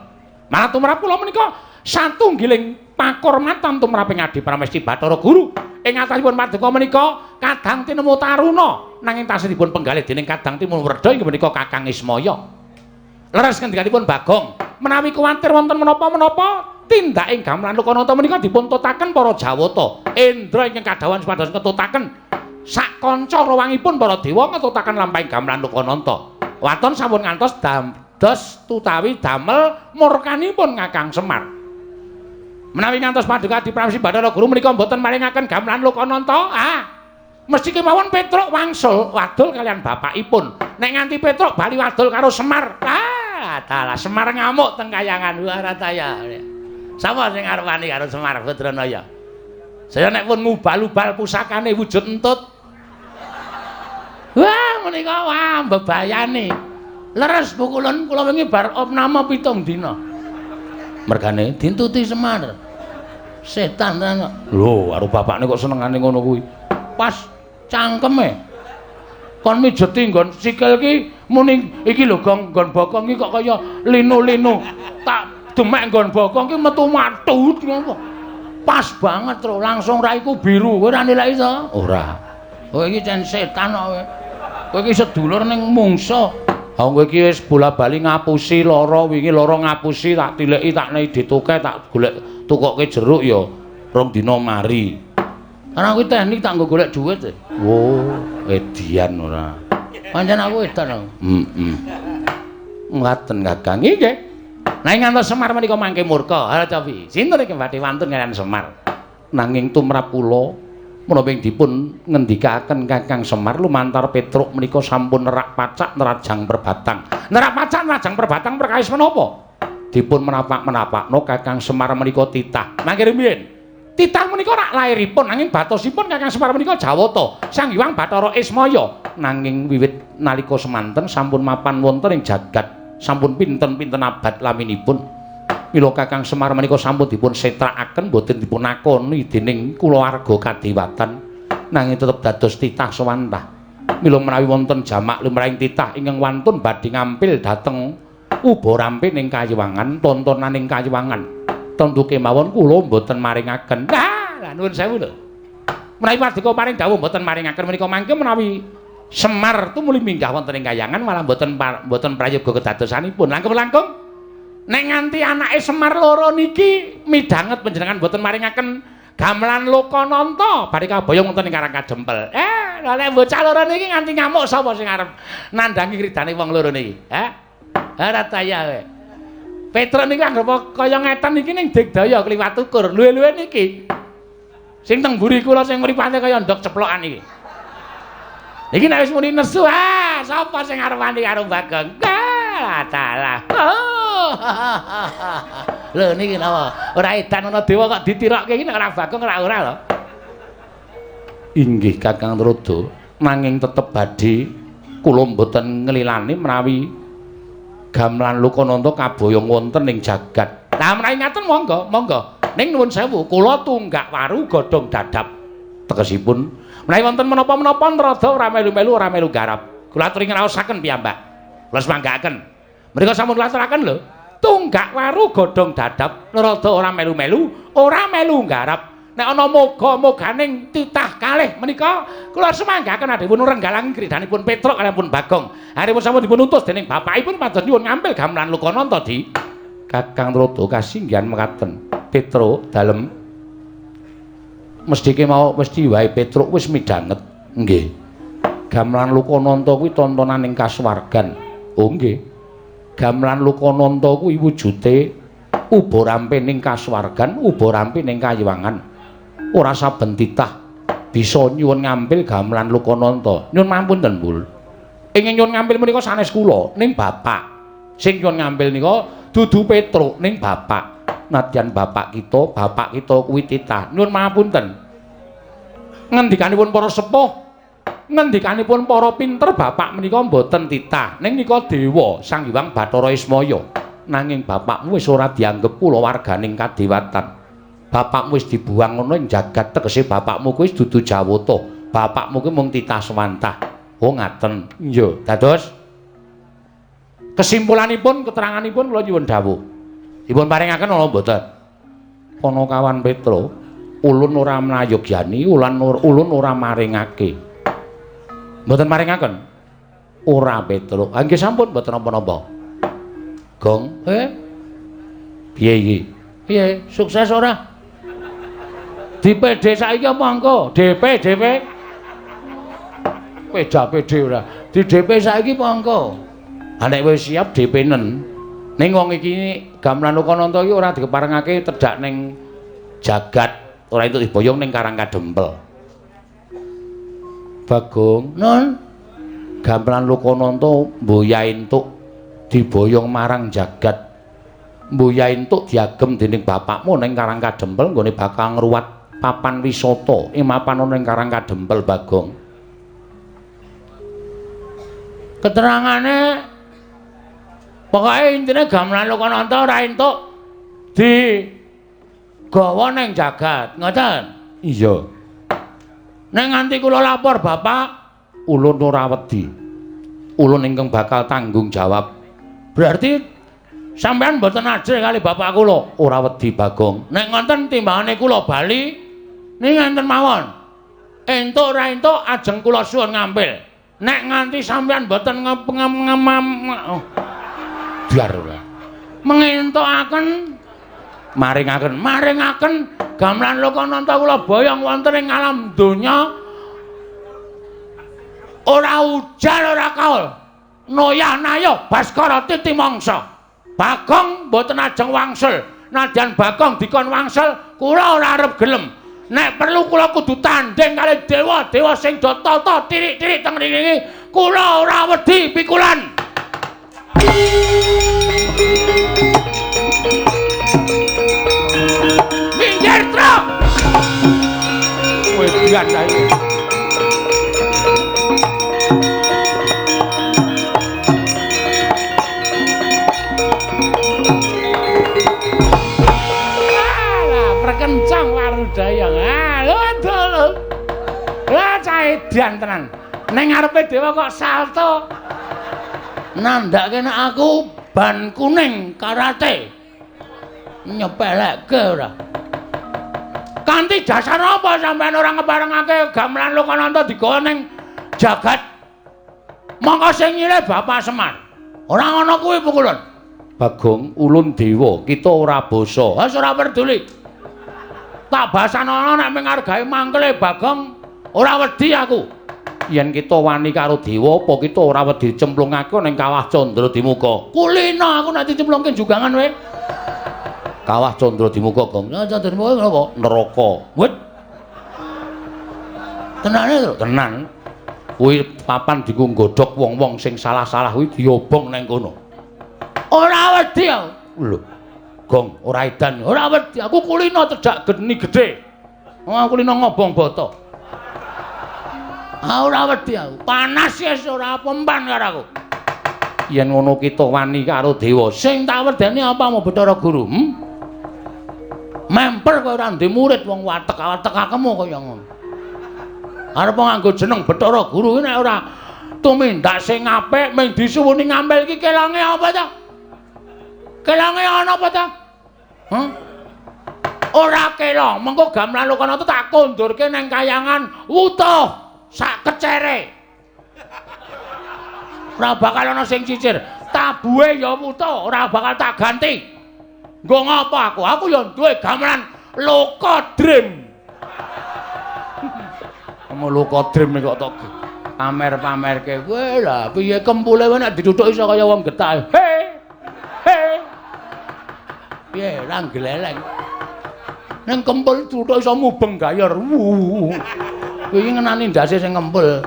Speaker 1: Malah tumrap kula menika satunggiling pakurmatan tumraping Adi Pramesti Bathara Guru. Ing atasipun paduka menika kadang tinemu taruna nanging tasih dipun penggalih dening kadang timun werda inggih menika Kakang Ismaya. Leres ngendikanipun Bagong, menawi kuwatir wonten menapa-menapa tindaking gamelan Lokananta menika dipun tutaken para Jawata. Indra ingkang kadhawuhan supados ngetutaken sak kanca rawangipun para dewa ngetutaken lampahing gamelan Lokananta. Waton sampun ngantos dados tutawi damel murkanipun Kakang Semar. Menawi ngantos paduka Adi Pramesti Bathara Guru menika mboten maringaken gamelan Lokananta, ah mesti kemawon Petruk wangsul wadul kalian bapakipun. Nek nganti Petruk bali wadul karo Semar, ah dalah Semar ngamuk teng kayangan Warataya. Sapa sing arep wani karo Semar Badranaya? Saya nek pun ngubal-ubal pusakane wujud entut.
Speaker 2: Wah, menika wah mbebayani. Leres Bu Kulon kula wingi bar opname 7 dina.
Speaker 1: Mergane
Speaker 2: dintuti Semar. Setan tenan kok.
Speaker 1: Lho, karo bapakne kok senengane ngono kuwi.
Speaker 2: Pas cangkeme. Kon mijeti nggon sikil ki muni iki lho Gong, nggon bokong ki kok kaya linu-linu. Tak demek nggon bokong ki metu matut ngono. Pas banget tro, langsung raiku biru. Kowe ora nilai to?
Speaker 1: Ora.
Speaker 2: Kowe iki cen setan kok kowe. Kowe iki sedulur ning mungsa.
Speaker 1: Ha kowe iki wis bola-bali ngapusi lara wingi lara ngapusi tak tileki tak nei dituke tak golek tukoke jeruk ya rong dina mari.
Speaker 2: Karena aku teknik tak nggo golek duit.
Speaker 1: Oh, edian ora.
Speaker 2: Pancen aku edan aku.
Speaker 1: Heeh. Ngaten Kakang. Nggih. Nah ngantos Semar menika mangke murka. Ha cobi. Sinten iki badhe wantun kaliyan Semar? Nanging tumrap kula menapa ing dipun ngendikaken Kakang Semar lumantar Petruk menika sampun nerak pacak nerajang perbatang. Nerak pacak nerajang perbatang perkawis menapa? Dipun menapak-menapakno Kakang Semar menika titah. Mangke rumiyin. Titah menika rak lairipun nanging batosipun Kakang Semar menika Jawata, Sang Hyang Bathara Ismaya. Nanging wiwit nalika semanten sampun mapan wonten ing jagat, sampun pinten-pinten abad laminipun. Mila Kakang Semar menika sampun dipun setrakaken boten dipun akoni dening kulawarga kadewatan, nanging tetep dados titah sewantah. Mila menawi wonten jamak lumrahing titah ingkang wantun badhe ngampil dhateng uba rampe ning kayiwangan, tontonaning kayiwangan. Tentu kemawon kula mboten maringaken. Ah, lah nuwun sewu lho. Menawi paduka paring dawuh mboten maringaken menika mangke menawi Semar tumuli minggah wonten ing kayangan malah mboten mboten prayoga kedadosanipun. Langkung-langkung nek nganti anake Semar loro niki midhanget panjenengan mboten maringaken gamelan Lokananta badhe kaboyong wonten ing Karang Kadempel. Eh, lha nek bocah loro niki nganti ngamuk sapa sing arep nandhangi ridane wong loro niki? Hah? Ora taya kowe. Petruk niku anggep kaya ngeten iki ning digdaya kliwat ukur. Luwe-luwe niki. Sing teng mburi kula sing mripate kaya ndok ceplokan iki. Iki nek wis muni nesu, ah, sapa sing arep wani karo Bagong? Ah, dalah. Oh. Lho niki napa? Ora edan ana dewa kok ditirokke iki nek ora Bagong ora ora lho. Inggih Kakang Narada, nanging tetep badhe kula mboten nglilani menawi gamelan Lokananta kaboyong wonten ing jagat. Lah menawi ngaten monggo, monggo. Ning nuwun sewu, kula tunggak waru godhong dadap. Tegesipun menawi wonten menapa-menapa Narada ora melu-melu ora melu garap. Kula aturi ngraosaken piyambak. Kula semanggaaken. Mriku sampun kula aturaken lho. Tunggak waru godhong dadap, Narada ora melu-melu, ora melu garap. Nek ana moga-moganing titah kalih menika kula semanggaken adhewun renggalang kridanipun Petruk kaliyan Bagong. Aripun sampun dipun utus dening bapakipun pados nyuwun ngampil gamelan Lokananta di Kakang Narada kasinggihan mekaten. Petruk dalem mesthike mau mesti wae Petruk wis midhanget. Nggih. Gamelan Lokananta kuwi tontonan ing kasuwargan. Oh nggih. Gamelan Lokananta kuwi wujude uba rampe ning kasuwargan, uba rampe ning kayiwangan. Ora saben titah bisa nyuwun ngampil gamelan Lokananta. Nyuwun mampunten, Bul. Ingkang nyuwun ngampil menika sanes kula, ning bapak. Sing nyuwun ngampil nika dudu Petruk, ning bapak. Nadyan bapak kita kuwi titah. Nyuwun mapunten. Ngendikanipun para sepuh, ngendikanipun para pinter, bapak menika mboten titah. Ning nika dewa Sang Hyang Bathara Ismaya. Nanging bapakmu wis ora dianggep kulawarganing kadewatan. Bapakmu wis dibuang ana ing jagat, tegese bapakmu kuwi dudu Jawata. Bapakmu kuwi mung titah swantah. Oh ngaten. Iya, dados kesimpulanipun, keteranganipun kula nyuwun dawuh. Dipun paringaken ana mboten? Panakawan Petro, ulun ora mlayogyani, ulun ora maringake. Mboten maringaken? Ora Petro. Ha nggih sampun mboten napa-napa. Gong, piye iki?
Speaker 2: Piye? Sukses ora? Di PD saiki apa engko? DP, DP. Peda PD ora. Di DP saiki apa engko?
Speaker 1: Ha nek wis siap DP-nen. Ning wong iki gamelan Lokananta iki ora dikeparengake tedhak ning jagat, ora entuk diboyong ning Karang Kadempel. Bagong,
Speaker 2: nun,
Speaker 1: gamelan Lokananta mboya entuk diboyong marang jagat. Mboya entuk diagem dening bapakmu ning Karang Kadempel nggone bakal ngruwat papan wisata ing mapan ana ing Karang Kadempel, Bagong.
Speaker 2: Keterangane pokoke intine gamelan Lokananta ora entuk di gawa ning jagat, ngoten?
Speaker 1: Iya.
Speaker 2: Nek nganti kula lapor bapak,
Speaker 1: ulun ora wedi. Ulun ingkang bakal tanggung jawab.
Speaker 2: Berarti sampean mboten ajrih kali bapak kula?
Speaker 1: Ora wedi, Bagong.
Speaker 2: Nek ngoten timbangane kula bali ning ngenten mawon. Entuk ora entuk ajeng kula suwun ngampil. Nek nganti sampean mboten
Speaker 1: biar ora.
Speaker 2: Mengentukaken
Speaker 1: maringaken
Speaker 2: maringaken gamelan Lokananta kula boyong wonten ing alam donya ora ujar ora kaul. Noyah nayo Baskara titi mangsa. Bagong mboten ajeng wangsul. Nadyan Bagong dikon wangsul, kula ora arep gelem. Nek perlu kula kudu tandhing kali dewa-dewa sing do tata tirik-tirik teng mriki, kula ora wedi pikulan. Minggir, Truk.
Speaker 1: Wedan ae.
Speaker 2: Kencang warudaya. Ah, lho lho. Lah cah edan tenan. Ning ngarepe dewa kok salto. Nandhake nek aku ban kuning karate. Nyepelekke ora. Kanthi dasar apa sampean ora ngeparengake gamelan Lokananta digawa ning jagat? Mongko sing nyilih Bapak Semar. Ora ngono kuwi pukulun.
Speaker 1: Bagong, ulun dewa, kita ora basa.
Speaker 2: Wis ora peduli. Tak basanono nek menghargai mangkele Bagong ora wedi aku.
Speaker 1: Yen kita wani karo dewa apa kita ora wedi cemplungake ning Kawah Candra Dimuka?
Speaker 2: Kulino aku nek dicemplungke jugangan kowe.
Speaker 1: Kawah Candra Dimuka, Gong.
Speaker 2: Candra Dimuka napa?
Speaker 1: Neraka.
Speaker 2: Wit. Tenane to?
Speaker 1: Tenan. Kuwi papan dienggo nggodhog wong-wong sing salah-salah kuwi diobong nang kono.
Speaker 2: Ora wedi aku.
Speaker 1: Lho. Gong, ora edan. Ora wedi, aku kulino cedhak geni gedhe. Wong aku kulino ngobong bata. Ah ora wedi aku. Panas wis ora pempan karo aku. Yen ngono kita wani karo dewa. Sing tak wedeni apamu Bathara Guru? Memper kowe ora ndek murid wong watek-watekakemu kaya ngono. Arep nganggo jeneng Bathara Guru iki nek ora tumindak sing apik mung disuwuni ngambil iki kelange apa ta? Kelange ana apa ta? Hah? Ora kelong, mengko gamelan Lokananta tak kondurke nang kayangan wutuh sak kecere. Ora bakal ana sing cicir. Tabuhe ya wutuh, ora bakal tak ganti. Nggo ngapa aku? Aku ya duwe gamelan Loka Dream. Kamu Loka Dream kok tok pamer-pamerke. Kowe lah piye kempule kowe nek dituthuk iso kaya wong getah. He. He. Piye ra gleleng. Ning kempul tuthuk iso mubeng gayor. Kuwi ngenani ndase sing kempul.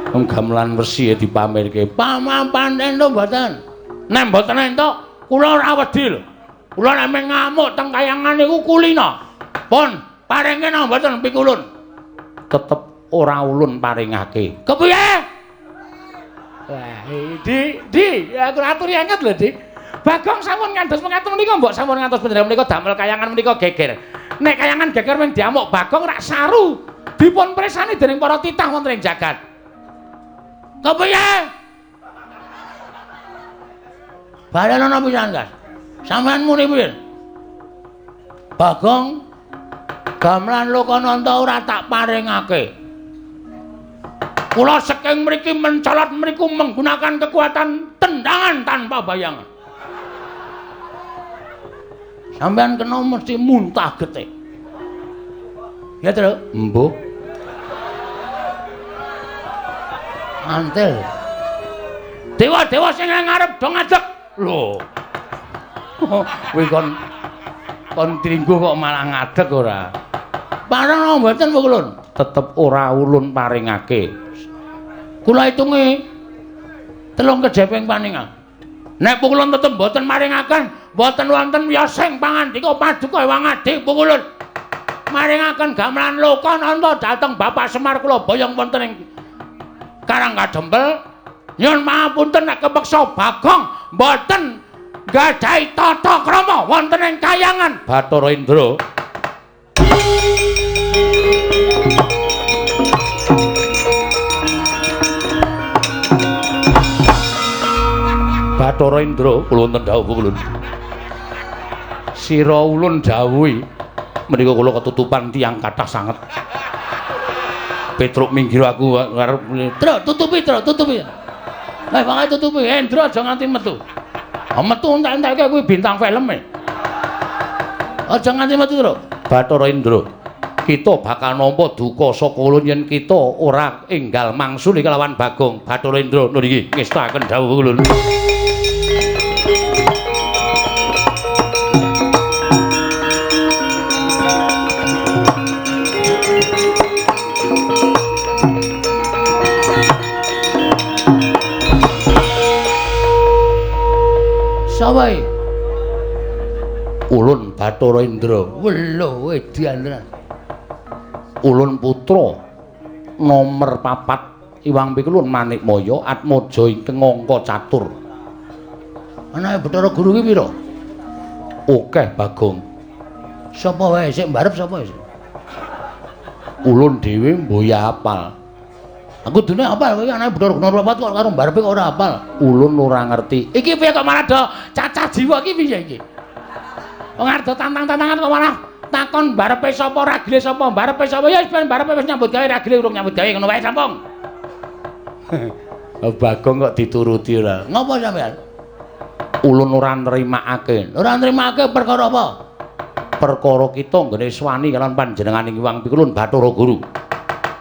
Speaker 1: Wong gamelan wesi dipamerke. Pamapan entuk mboten? Nek mboten entuk, kula ora wedi lho. Kula nek mung ngamuk teng kayangan niku kulina. Pun paringke napa mboten pikulun? Tetep ora ulun paringake. Kepiye? Wah, Di, aku aturi anget lho, Di. Bagong sampun ngantos mekaten menika mbok sampun ngantos panjenengan menika damel kayangan menika geger. Nek kayangan geger mung diamuk Bagong rak saru. Dipun presani dening para titah wonten ing jagat. Kepiye? Balen ana pisan, Gas. Sampeyan muni piye? Bagong gamelan Lokananta ora tak paringake. Kula saking mriki mencolot mriku menggunakan kekuatan tendangan tanpa bayangan. Sampeyan kena mesti muntah getih. Ya, Tru? Embuh. Antel. Dewa-dewa sing ngarep do ngadeg. Lho. Kuwi kon tringgo kok malah ngadeg ora? Pareng mboten pukulun. Tetep ora ulun paringake. Kula hitungi telung kejeping paningan. Nek pukulun tetep mboten maringaken, mboten wonten wiyosing pangandika paduka Ewang Adi pukulun. Maringaken gamelan Lokananta dhateng Bapak Semar kula boyong wonten ing Karang Kadempel. Nyuwun pangapunten nek kepeksa Bagong mboten nggadahi tata krama wonten ing kayangan Bathara Indra. Bathara Indra kula wonten dawuh pukulun. Sira ulun dawuhi menika kula ketutupan tiyang kathah sanget. Petruk minggir aku arep Truk tutupi, Truk tutupi. Eh pokoke tutupi, Indra aja nganti metu. Ah metu entek-enteke kuwi bintang filme. Aja nganti metu, Truk. Bathara Indra, kita bakal nampa duka saka ulun yen kita ora enggal mangsuli kelawan Bagong. Bathara Indra lho niki ngestakaken dawuh ulun. Sawai ulun Bathara Indra. Welo edian tenan. Ulun putra nomer 4 Iwang Pikulun Manikmaya Atmaja ingkang angka catur. Anake Bathara Guru ki pira? Akeh Bagong. Sapa wae sik mbarep sapa sik? Ulun dhewe mboya apal. Aku dene apal kowe anake Bathara Guru nomor 4 kok karo mbarepe kok ora apal. Ulun ora ngerti. Iki piye kok malah do cacah jiwa iki piye iki? Wong arep tantang-tantangan kok malah takon mbarepe sapa ragile sapa mbarepe sapa ya wis ben mbarepe wis nyambut gawe ragile urung nyambut gawe ngono wae sampung. Bagong kok dituruti ora. Ngopo sampean? Ulun ora nrimakake. Ora nrimakake perkara apa? Perkara kita nggone swani kalawan panjenengane Hyang Pikulun Bathara Guru.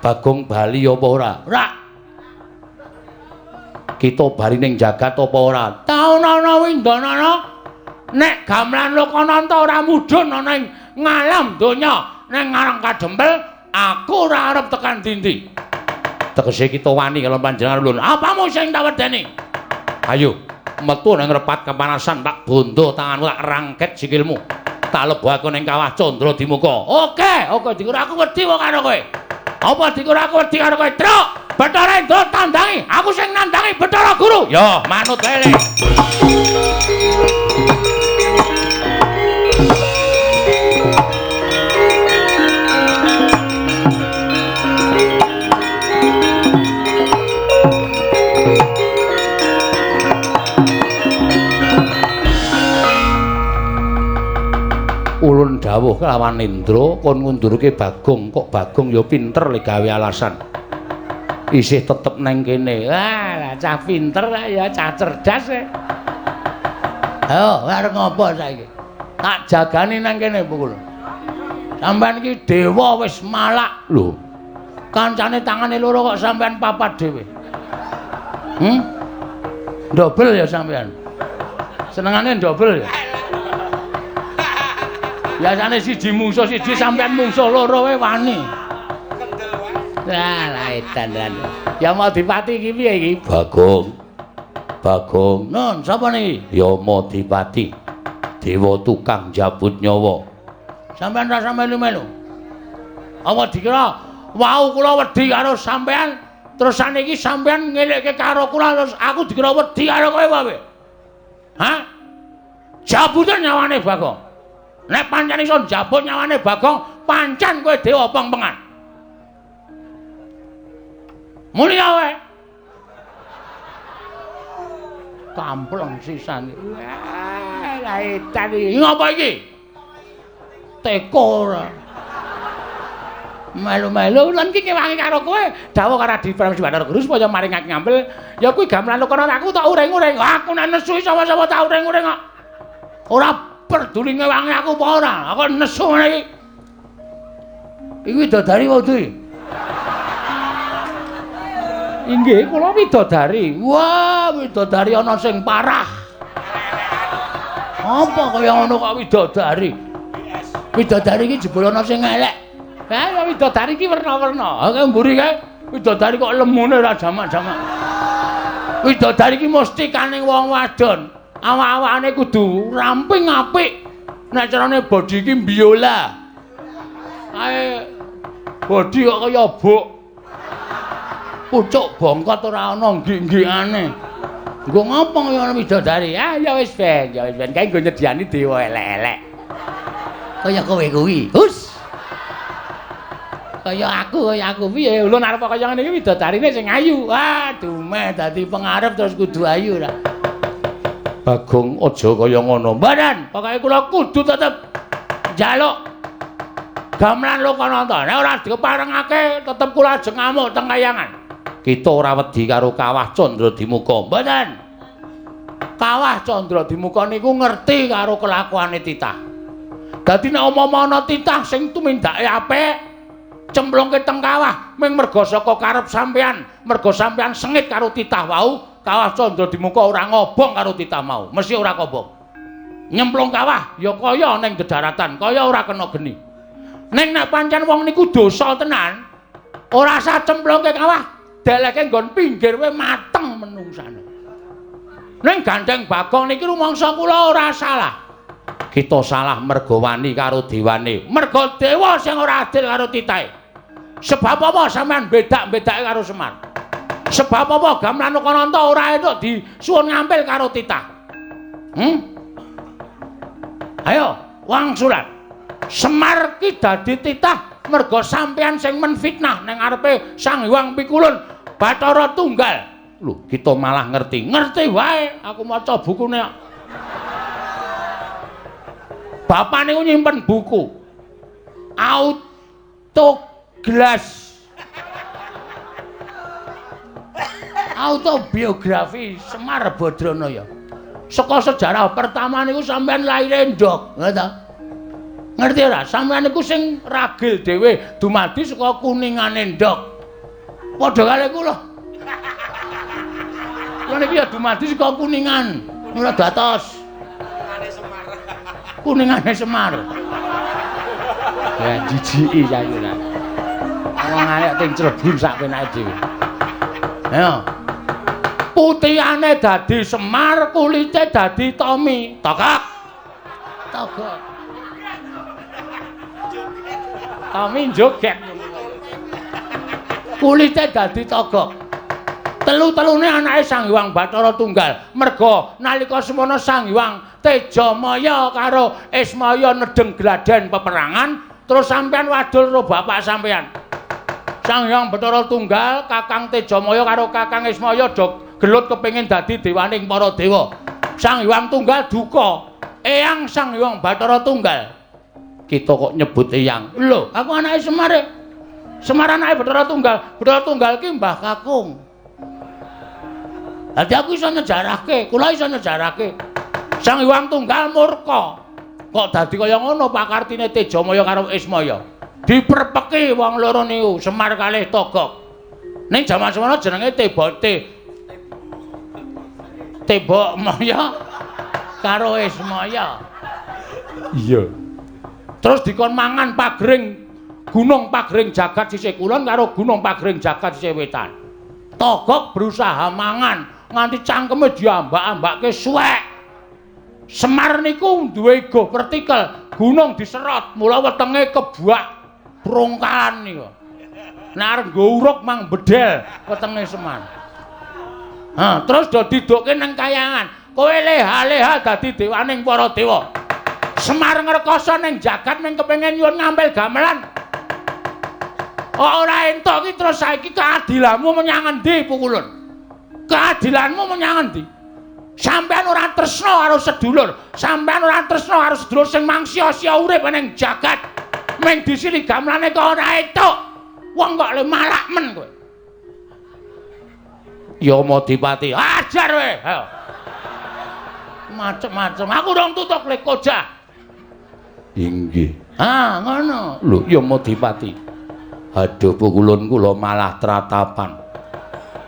Speaker 1: Bagong bali apa ora? Ora. Kita bali ning jagat apa ora? Taunana windanana nek gamelan Lokananta ora mudhun ana ing ngalam donya ning Karang Kadempel, aku ora arep tekan dindi. Tegese kita wani kalawan panjenengan ulun. Apamu sing tak wedeni? Ayo, Metu nang repat kepanasan tak bondo tanganmu tak rangket sikilmu. Tak lebokake ning kawah Candra Dimuka.
Speaker 2: Oke, oke dikira aku wedi kok karo kowe. Apa dikira aku wedi karo kowe? Truk, Bathara Indra tandangi, aku sing nandangi Bathara Guru.
Speaker 1: Ya, manut wae. Ulun dawuh kelawan Indra kon ngundurke Bagong, kok Bagong ya pinter le gawe alasan. Isih tetep nang kene.
Speaker 2: Wah, cah pinter ya, cah cerdas e. Ayo, arep ngopo saiki? Tak jagani nang kene pukul. Sampeyan iki dewa wis malak
Speaker 1: lho.
Speaker 2: Kancane tangane loro kok sampeyan papat dhewe. Dobel ya sampeyan. Senengane dobel ya. Biasane siji mungsuh siji sampean mungsuh loro wae wani.
Speaker 3: Kendel wae.
Speaker 2: Lah edan lan. Ya mau dipati iki piye iki?
Speaker 1: Bagong. Bagong.
Speaker 2: Nun, sapa niki?
Speaker 1: Yamadipati. Dewa tukang jabut nyawa.
Speaker 2: Sampean ra melu-melu. Apa dikira wau kula wedi karo sampean, terus saniki sampean ngelekke karo kula terus aku dikira wedi karo kowe wae. Hah? Jabuten nyawane Bagong. Nek pancen iso njabut nyawane Bagong, pancen kowe dewa pengpengan. Muni kowe. Kampleng sisan. Wah, lah edan iki. Ngopo iki? Teko ora. Melu-melu lan iki kewangi karo kowe, dawuh karo Adi Pramesti Bathara Guru supaya maringake ngampil. Ya kuwi gamelan kono aku tak uring-uring. Aku nek nesu sapa-sapa tak uring-uring kok. Ora peduli ngewangi aku apa ora? Aku nesu ngene iki. Iki widodari wae kuwi. Inggih, kula widodari. Wah, widodari ana sing parah. Apa kaya ngono kok widodari? Widodari iki jebul ana sing elek. Ha, widodari iki werna-werna. Ha, mburi kae widodari kok lemune ora jamak-jamak. Widodari iki mesti kaning wong wadon. Awak-awakane kudu ramping apik. Nek carane body iki biola. Kae body kok kaya buk. Pucuk bongkot ora ana nggik-nggikane. Nggo ngopo kaya ana widodari? Ah ya wis ben, ya wis ben kae nggo nyediani dewa elek-elek. Kaya kowe kuwi. Hus. Kaya aku piye? Ulun arep kaya ngene iki widodarine sing ayu. Ah, dumeh dadi pengarep terus kudu ayu ra.
Speaker 1: Bagong aja kaya ngono.
Speaker 2: Mboten, pokoke kula kudu tetep njaluk gamelan Lokananta. Nek ora diparengake tetep kula ajeng ngamuk teng kayangan.
Speaker 1: Kita ora wedi karo Kawah Candra Dimuka.
Speaker 2: Mboten. Kawah Candra Dimuka niku ngerti karo kelakuane titah. Dadi nek umpama ana titah sing tumindake apik, cemplungke teng kawah ming merga saka karep sampean, merga sampean sengit karo titah wau, Kawah Candra Dimuka ora ngobong karo titah mau, mesti ora kobong. Nyemplung kawah ya kaya ning dedaratan, kaya ora kena geni. Ning nek pancen wong niku dosa tenan, ora usah cemplungke kawah, deleke nggon pinggir wae mateng menungsane. Ning gandeng Bagong niki rumangsa kula ora salah.
Speaker 1: Kita salah merga wani karo dewane.
Speaker 2: Merga dewa sing ora adil karo titahe. Sebab apa sampean bedak-bedake karo Semar? Sebab apa gamelan Lokananta ora entuk disuwun ngampil karo titah? Ayo, wangsulan. Semar ki dadi titah merga sampean sing menfitnah ning ngarepe Sang Hyang Pikulun Bathara Tunggal.
Speaker 1: Lho, kita malah ngerti.
Speaker 2: Ngerti wae, aku maca bukune. Bapak niku nyimpen buku. Autoglas. Autobiografi Semar Badranaya. Saka sejarah pertama niku sampean laire ndok, ngerti ta? Ngerti ora? Sampean niku sing ragil dhewe dumadi saka kuningane ndok. Padha karo kula. Kula niki ya dumadi saka kuningan, ora datos. Kuningane Semar.
Speaker 1: Ya jijiki saiki ora. Wong arek ting clebur sak penake dhewe.
Speaker 2: Ayo. Putihane dadi Semar, kulite dadi Tommy. Togok. Togok. Tommy joget. Kulite dadi Togok. Telu-telune anake Sang Hyang Bathara Tunggal. Merga nalika semono Sang Hyang Tejamaya karo Ismaya nedheng gladen peperangan, terus sampean wadul karo bapak sampean. Sang Hyang Bathara Tunggal, Kakang Tejamaya karo Kakang Ismaya do gelut kepengin dadi dewaning para dewa. Sang Hyang Tunggal duka. Eyang Sang Hyang Bathara Tunggal. Kita kok nyebut eyang. Lho, aku anake Semar. Semar anake Bathara Tunggal. Bathara Tunggal ki Mbah Kakung. Dadi aku iso nyejarahke, kula iso nyejarahke. Sang Hyang Tunggal murka. Kok dadi kaya ngono pakartine Tejamaya karo Ismaya. Diperpeki wong loro niku, Semar kalih Togok. Ning jaman semono jenenge Tebok Maya karo Ismaya.
Speaker 1: Iya.
Speaker 2: Terus dikon mangan pagring Gunung Pagring Jagat sisih kulon karo Gunung Pagring Jagat sisih wetan. Togok berusaha mangan nganti cangkeme diambak-ambake suwek. Semar niku duwe ego vertikal, gunung diserot, mula wetenge kebuak brongkalan niku. Nek arep nggo uruk mang bedel wetenge Semar. Ha, terus do didokke nang kayangan. Kowe leha-leha dadi dewaning para dewa. Semar ngrekoso ning jagat ning kepengin nyuwun ngampil gamelan. Ora entuk iki terus saiki keadilanmu menyang endi Pukulun? Keadilanmu menyang endi? Sampeyan ora tresna karo sedulur, sampeyan ora tresna karo sedulur sing mangsia-sia urip ning jagat. Ming disili gamelane kok ora entuk. Wong kok le malak men kowe. Yamadipati, ajar kowe. Macem-macem. Aku rong tutuk le kojah.
Speaker 1: Inggih.
Speaker 2: Ah, ngono.
Speaker 1: Lho, Yamadipati. Aduh Pukulun kula malah tratapan.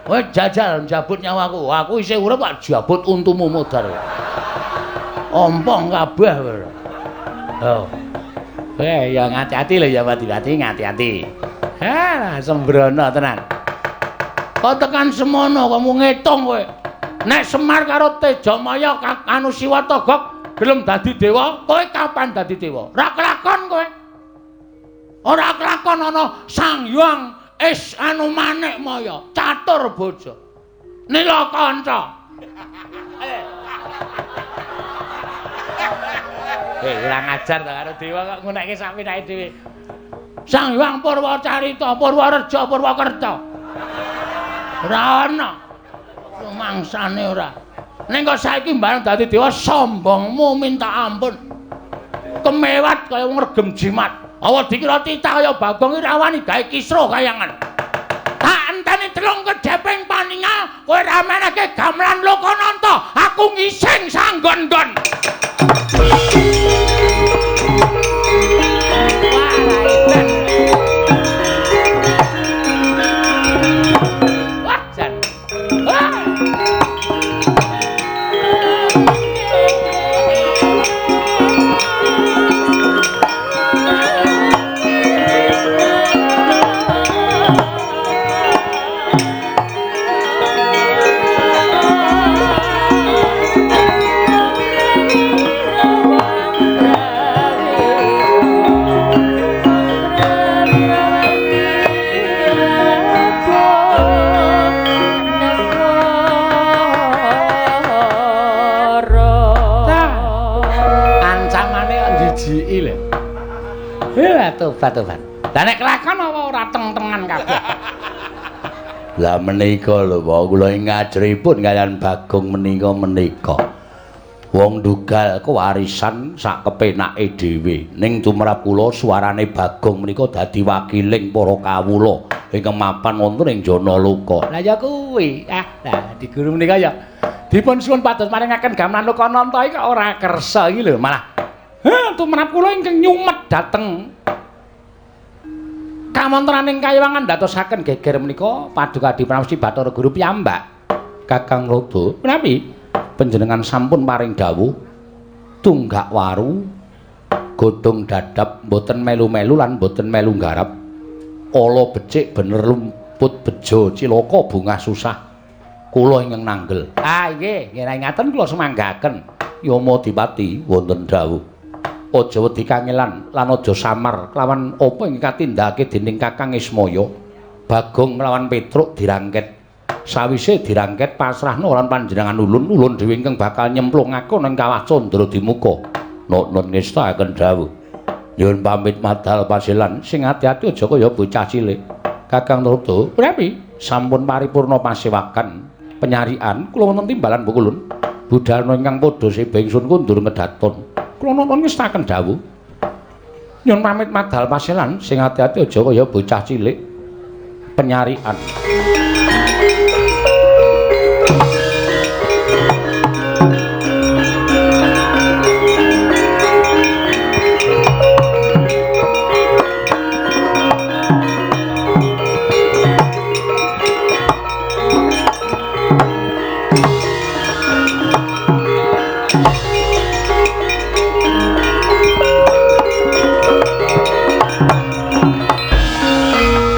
Speaker 2: Kowe jajal njabut nyawaku. Aku isih urip kok jabut untumu modar. Ompong kabeh kowe. Oh.
Speaker 1: Ya ngati-ati lho Yamadipati, ngati-ati. Ha, sembrono tenan.
Speaker 2: Kok tekan semono kamu ngitung kowe. Nek Semar karo Tejamaya anu Siwa Togok gelem dadi dewa, kowe kapan dadi dewa? Ora kelakon kowe. Ora kelakon ana Sang Hyang Is anu Manik Maya, catur bojo. Nila kanca.
Speaker 1: Ora ngajar ta karo dewa kok ngunekke sak penake dhewe.
Speaker 2: Sang Hyang Purwacarita, Purwareja, Purwakerta. Ora ana. Rumangsane ora. Ning kok saiki mbareng dadi dewa sombongmu minta ampun. Kemewat kaya wong regem jimat. Awa dikira titah kaya Bagong iki ra wani gawe kisruh kayangan. Tak enteni telung kedheping paningal kowe ra menehke gamelan Lokananta, aku ngising sanggon-nggon. Wah, jan. Wah.
Speaker 1: Tobat-tobat.
Speaker 2: Lah nek kelakon apa ora teng-tengan kabeh.
Speaker 1: Lah menika lho Pak, kula ing ngajripun kaliyan Bagong menika. Wong ndugal kewarisan sak kepenake dhewe. Ning tumrap kula suarane Bagong menika dadi wakiling para kawula ingkang mapan wonten ing Janaloka.
Speaker 2: Lah ya kuwi. Ah, lah di guru menika ya dipun suwun pados maringaken gamelan Lokananta iki kok ora kersa iki lho malah. Heh, tumrap kula ingkang nyumet dhateng kawontenaning kayiwangan ndatosaken geger menika Paduka Pramesti Bathara Guru piyambak.
Speaker 1: Kakang Rodo, menawi panjenengan sampun paring dawuh tunggak waru godhong dadap mboten melu-melu lan mboten melu nggarap. Ala becik bener lumput bejo cilaka bungah susah. Kula ingkang nanggel. Ah nggih, nggih ngaten kula semanggaken. Yama Dipati wonten dawuh. Aja wedi kangelan lan aja samar kelawan apa ingkang katindakake dening Kakang Ismaya. Bagong lawan Petruk dirangket. Sawise dirangket pasrahna lan panjenengan ulun, ulun dhewe ingkang bakal nyemplungake nang kawah Candra Dimuka. Nuwun ngestakaken dawuh. Nyuwun pamit madal pasilan, sing ati-ati aja kaya bocah cilik. Kakang Narada, prepi sampun paripurna pasewakan penyarian kula wonten timbalan Pukulun. Budalna ingkang padha seba ingsun kundur ngedaton. Kula nuwun ngestakaken dawuh. Nyuwun pamit madal pasilan, sing ati-ati aja kaya bocah cilik. Penyarian.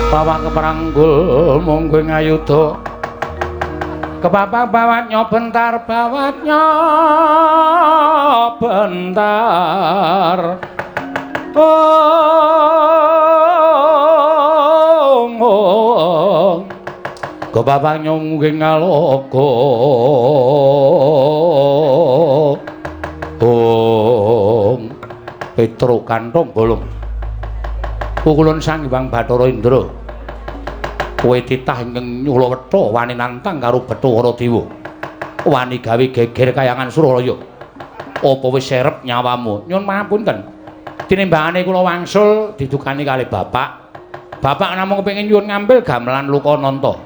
Speaker 1: Bawa keperanggul monggo ngayuda kepapa bawatnya bentar bawatnya bentar oh, oh. Kepapa nyongge ngaloka oh. Petruk kantong bolong pukulun Sang Hyang Bathara Indra. Kowe titah ingkang nyula wetha wani nantang karo Bathara Dewa. Wani gawe geger kayangan Suralaya. Apa wis serep nyawamu? Nyun pangapunten. Tinimbangane kula wangsul didukani kalih bapak. Bapak namung kepengin nyuwun ngambil gamelan Lukananta.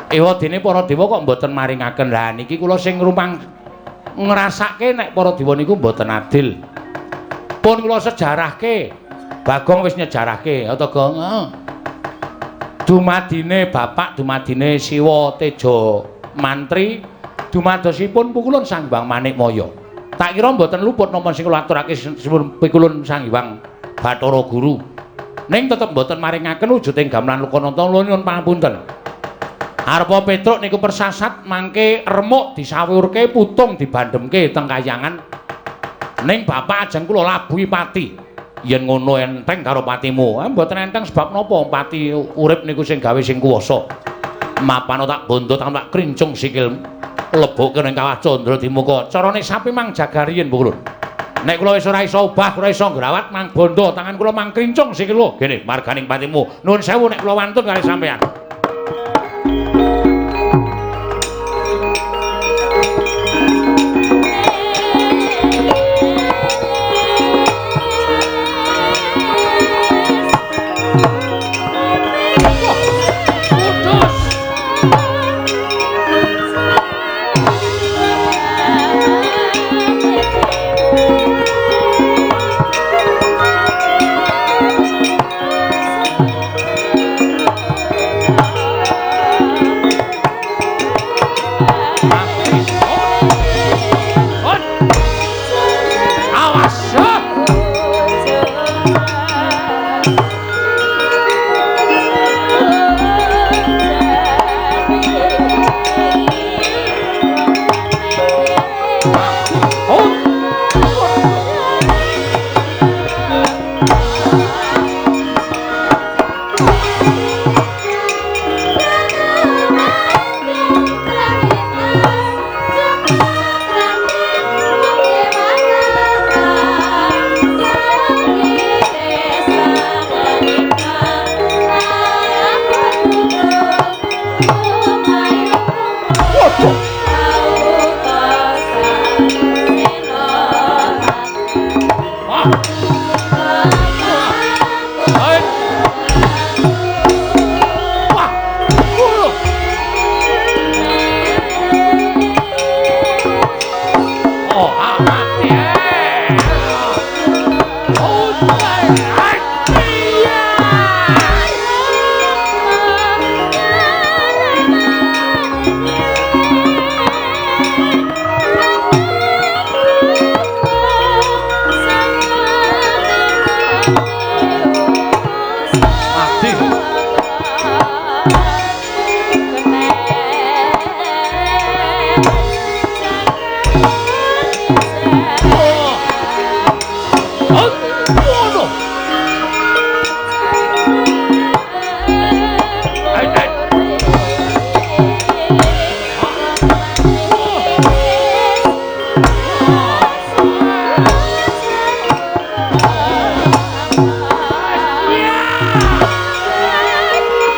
Speaker 1: Ewa dene para dewa kok mboten maringaken. Lah niki kula sing rumang ngrasake nek para dewa niku mboten adil. Pun kula sejarahke. Bagong wis nyejarahke, ya to, Gong? Heeh. Dumadine bapak, dumadine Siwa Teja Mantri, dumadosipun pukulun Sang Hyang Manikmaya. Tak kira mboten luput napa sing kula aturake pikulun Sang Hyang Bathara Guru. Ning tetep mboten maringaken wujuding gamelan Lukananta nyuwun pangapunten. Arepa Petruk niku persasat mangke remuk disawurke putung dibandhemke teng kayangan. Ning bapak ajeng kula labuhi pati. Yen ngono enteng karo patimu. Ah mboten enteng sebab napa pati urip niku sing gawe sing kuwasa. Mapano tak bondo tak krincung sikil lebokke ning kawah Candra Dimuka. Carane sapi mang jaga riyin Pukulun. Nek kula wis ora iso obah, ora iso ngrawat mang bondo tangan kula mang krincung sikil. Gene marganing patimu. Nuwun sewu nek kula wantun kali sampean.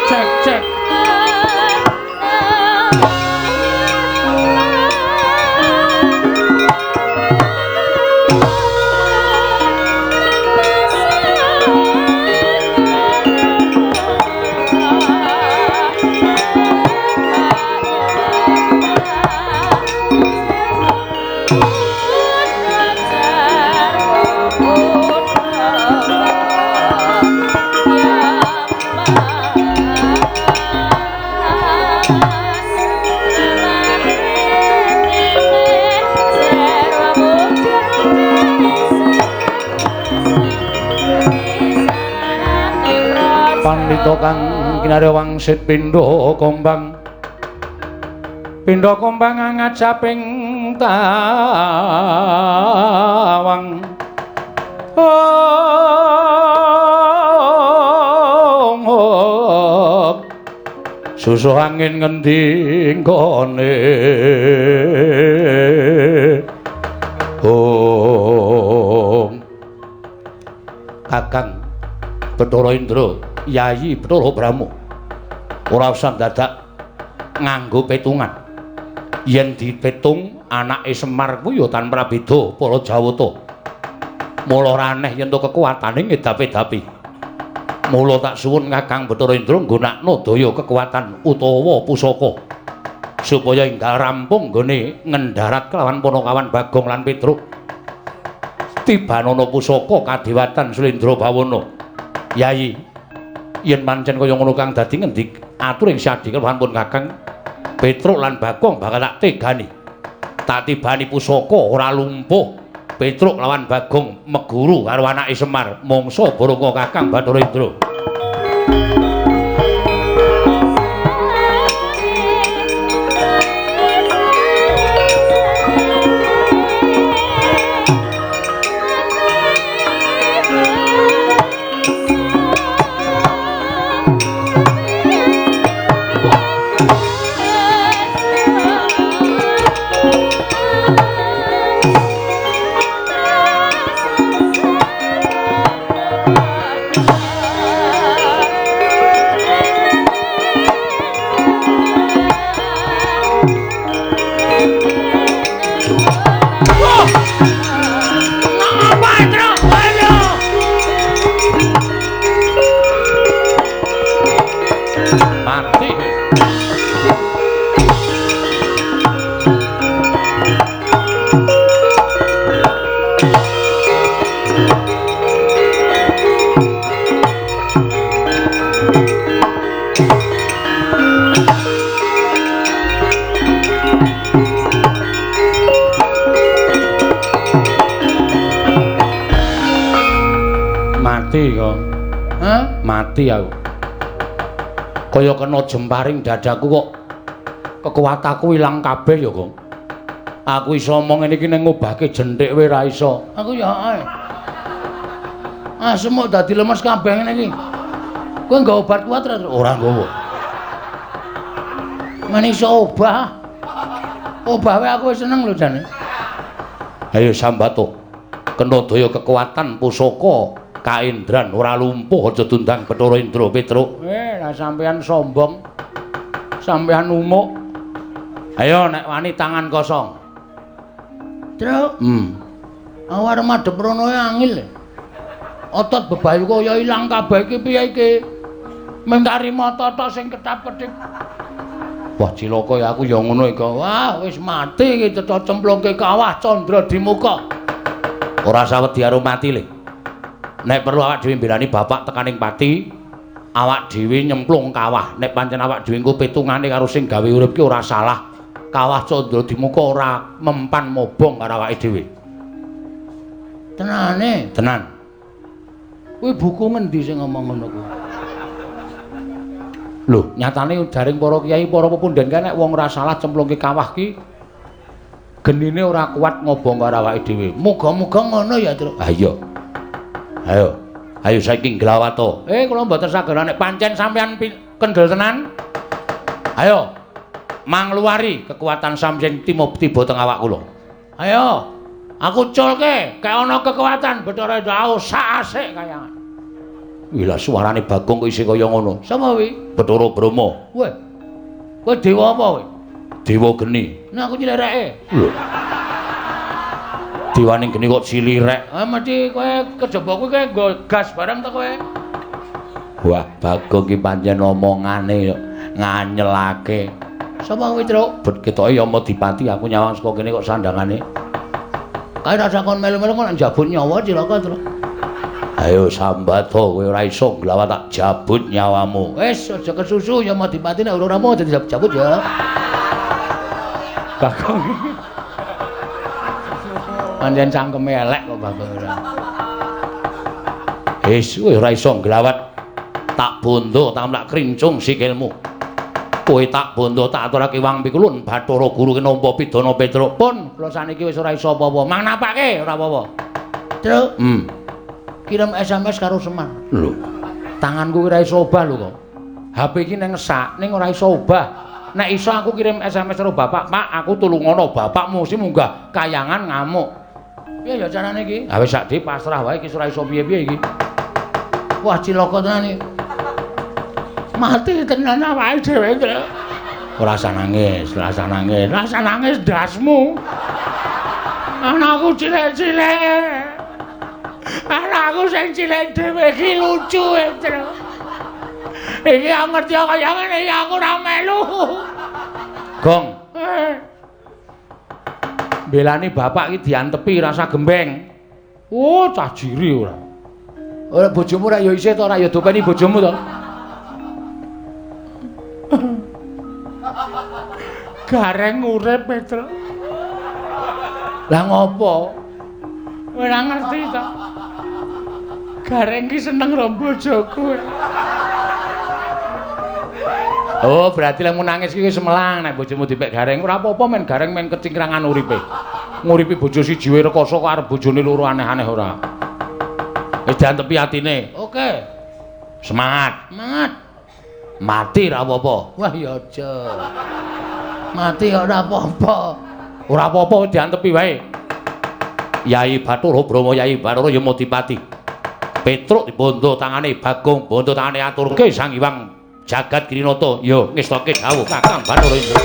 Speaker 2: Cek cek.
Speaker 1: Pandhita kang kinarya wangsit pindha kombang. Pindha kombang ngajaping tawang. Ong ong. Susuh angin ngendi nggone. Ong. Kakang Bathara Indra, Yayi Bathara Brahma, ora usah dadak nganggo petungan. Yen dipetung anake Semar kuwi ya tanpa beda para Jawata. Mula ora aneh yen to kekuatane ngedapi-dapi. Mula tak suwun Kakang Bathara Indra nggunakno daya kekuatan utawa pusaka supaya enggal rampung nggone ngendharat kelawan Panakawan Bagong lan Petruk. Tibanana pusaka kadewatan Sulindra Bawana. Yayi, yen pancen kaya ngono kang dadi ngendi atur ing sadhi keluhan pun Kakang Petruk lan Bagong bakal tak tegani. Tak tibani pusaka ora lumpuh. Petruk lawan Bagong meguru karo anake Semar mangsa baranga Kakang Bathara Indra. Mati kok. Hah? Mati aku. Kaya kena jemparing dadaku kok kekuatanku ilang kabeh ya, Kong. Aku iso omong ngene iki ning ngobahke jenthik wae ra iso.
Speaker 2: Aku ya ae. Ah, semok dadi lemes kabeh ngene iki. Kowe nggawa obat kuat ra?
Speaker 1: Ora nggawa.
Speaker 2: Men iso obah. Obah wae aku wis seneng lho jane.
Speaker 1: Ayo sambato. Kena daya kekuatan pusaka kaendran ora lumpuh aja dundang Bathara Indra Petruk.
Speaker 2: Lah sampean sombong. Sampean umuk.
Speaker 1: Ayo nek wani tangan kosong.
Speaker 2: Truk. Aku arep madhep rono angil. Otot bebayu kaya ilang kabeh iki piye iki? Mengkari mata tok sing ketap-ketip.
Speaker 1: Wah cilaka ya aku ya ngono iki.
Speaker 2: Wah wis mati iki cetha cemplungke kawah candra di muka.
Speaker 1: Ora usah wedi karo mati le. Nek perlu awak dhewe mbelani bapak tekaning pati, awak dhewe nyemplung kawah. Nek pancen awak dhewe engko petungane karo sing gawe urip ki ora salah. Kawah candra di muka ora mempan mobong karo awake dhewe.
Speaker 2: Tenane?
Speaker 1: Tenan.
Speaker 2: Kuwi buku ngendi sing ngomong ngono kuwi?
Speaker 1: Lho, nyatane jaring para kiai, para pepundhen kae nek wong ora salah cemplungke kawah ki genine ora kuat ngobong karo awake dhewe.
Speaker 2: Muga-muga ngono ya, Truk.
Speaker 1: Ha iya. Ayo. Ayo saiki nglawato. Kula mboten saged nek pancen sampean kendel tenan. Ayo. Mangluwari kekuatan sampeyan tiba teng awak kula.
Speaker 2: Ayo. Aku culke, kaya ana kekuatan Bathara Indra aku sak asik kayangan.
Speaker 1: Wih lah suarane Bagong kok isih kaya ngono.
Speaker 2: Sapa kuwi?
Speaker 1: Bathara Brahma.
Speaker 2: Weh. Kowe dewa apa kowe?
Speaker 1: Dewa geni.
Speaker 2: Nah aku nyilireke.
Speaker 1: Lho. Dewane geni kok cilirek.
Speaker 2: Ah mesti kowe kejaba kuwi kowe nggo gas barang ta kowe?
Speaker 1: Wah, Bagong ki pancen omongane nganyelake.
Speaker 2: Sapa kuwi, Truk?
Speaker 1: Bet ketoke Yamadipati aku nyawang saka kene kok sandangane.
Speaker 2: Kae rasa kon melu-melu kok njabut nyawa cilaka, Truk.
Speaker 1: Ayo sambat kowe ora iso nglawat tak jabut nyawamu.
Speaker 2: Wis aja kesusu Yamadipati nek ora mau dadi jabut ya.
Speaker 1: Bagong.
Speaker 2: Pancen cangkeme elek kok Bagong ora.
Speaker 1: Wis kowe ora iso nglawat. Tak bondo tamlak krincung sikilmu. Kowe tak bondo tak aturake wang pikulun Bathara Guru ki nampa pidana Petruk.
Speaker 2: Pun kula saniki wis ora iso apa-apa. Mang napake ora apa-apa. Truk. Kirim SMS karo Semar.
Speaker 1: Lho, tanganku ora iso obah lho kok. HP iki nang sak ning ora iso obah. Nek iso aku kirim SMS karo bapak, "Pak, aku tulungono bapakmu sing munggah kayangan ngamuk."
Speaker 2: Piye ya carane iki?
Speaker 1: Ha wis sak pasrah wae iki ora iso piye-piye iki.
Speaker 2: Wah, cilaka tenan iki. Mati tenan awake dhewe, Truk.
Speaker 1: Ora usah nangis, ora usah nangis.
Speaker 2: Ora usah nangis ndasmu. Anakku cilik-cilik. Anakku sing cilik dhewe iki lucu, Truk. Iki aku ngerti kaya ngene iki aku ora melu.
Speaker 1: Gong. Belani bapak iki diantepi rasa gembeng. Oh, cah jiri ora.
Speaker 2: Ora bojomu ora ya isih to, ora ya dopeni bojomu to. Gareng urip, Petruk.
Speaker 1: Lah ngopo?
Speaker 2: Ora ngerti to. Gareng ki seneng karo bojoku.
Speaker 1: Oh, berarti lek nangis ki wis melang nek bojomu dipek gareng. Ora apa-apa men gareng men kecingkrangan uripe. Nguripi bojo siji wae rekoso kok arep bojone loro aneh-aneh ora. Wis diantepi atine.
Speaker 2: Oke.
Speaker 1: Semangat.
Speaker 2: Semangat.
Speaker 1: Mati ra apa-apa.
Speaker 2: Wah ya aja. Mati ora apa-apa.
Speaker 1: Ora apa-apa diantepi wae. Yai Bathara Brahma, Yai Bathara Yamadipati. Petruk dibondo tangane Bagong, bondo tangane aturke Sang Hyang Jagat Girinata. Yo ngestoke dawuh Kakang Bathara Indra.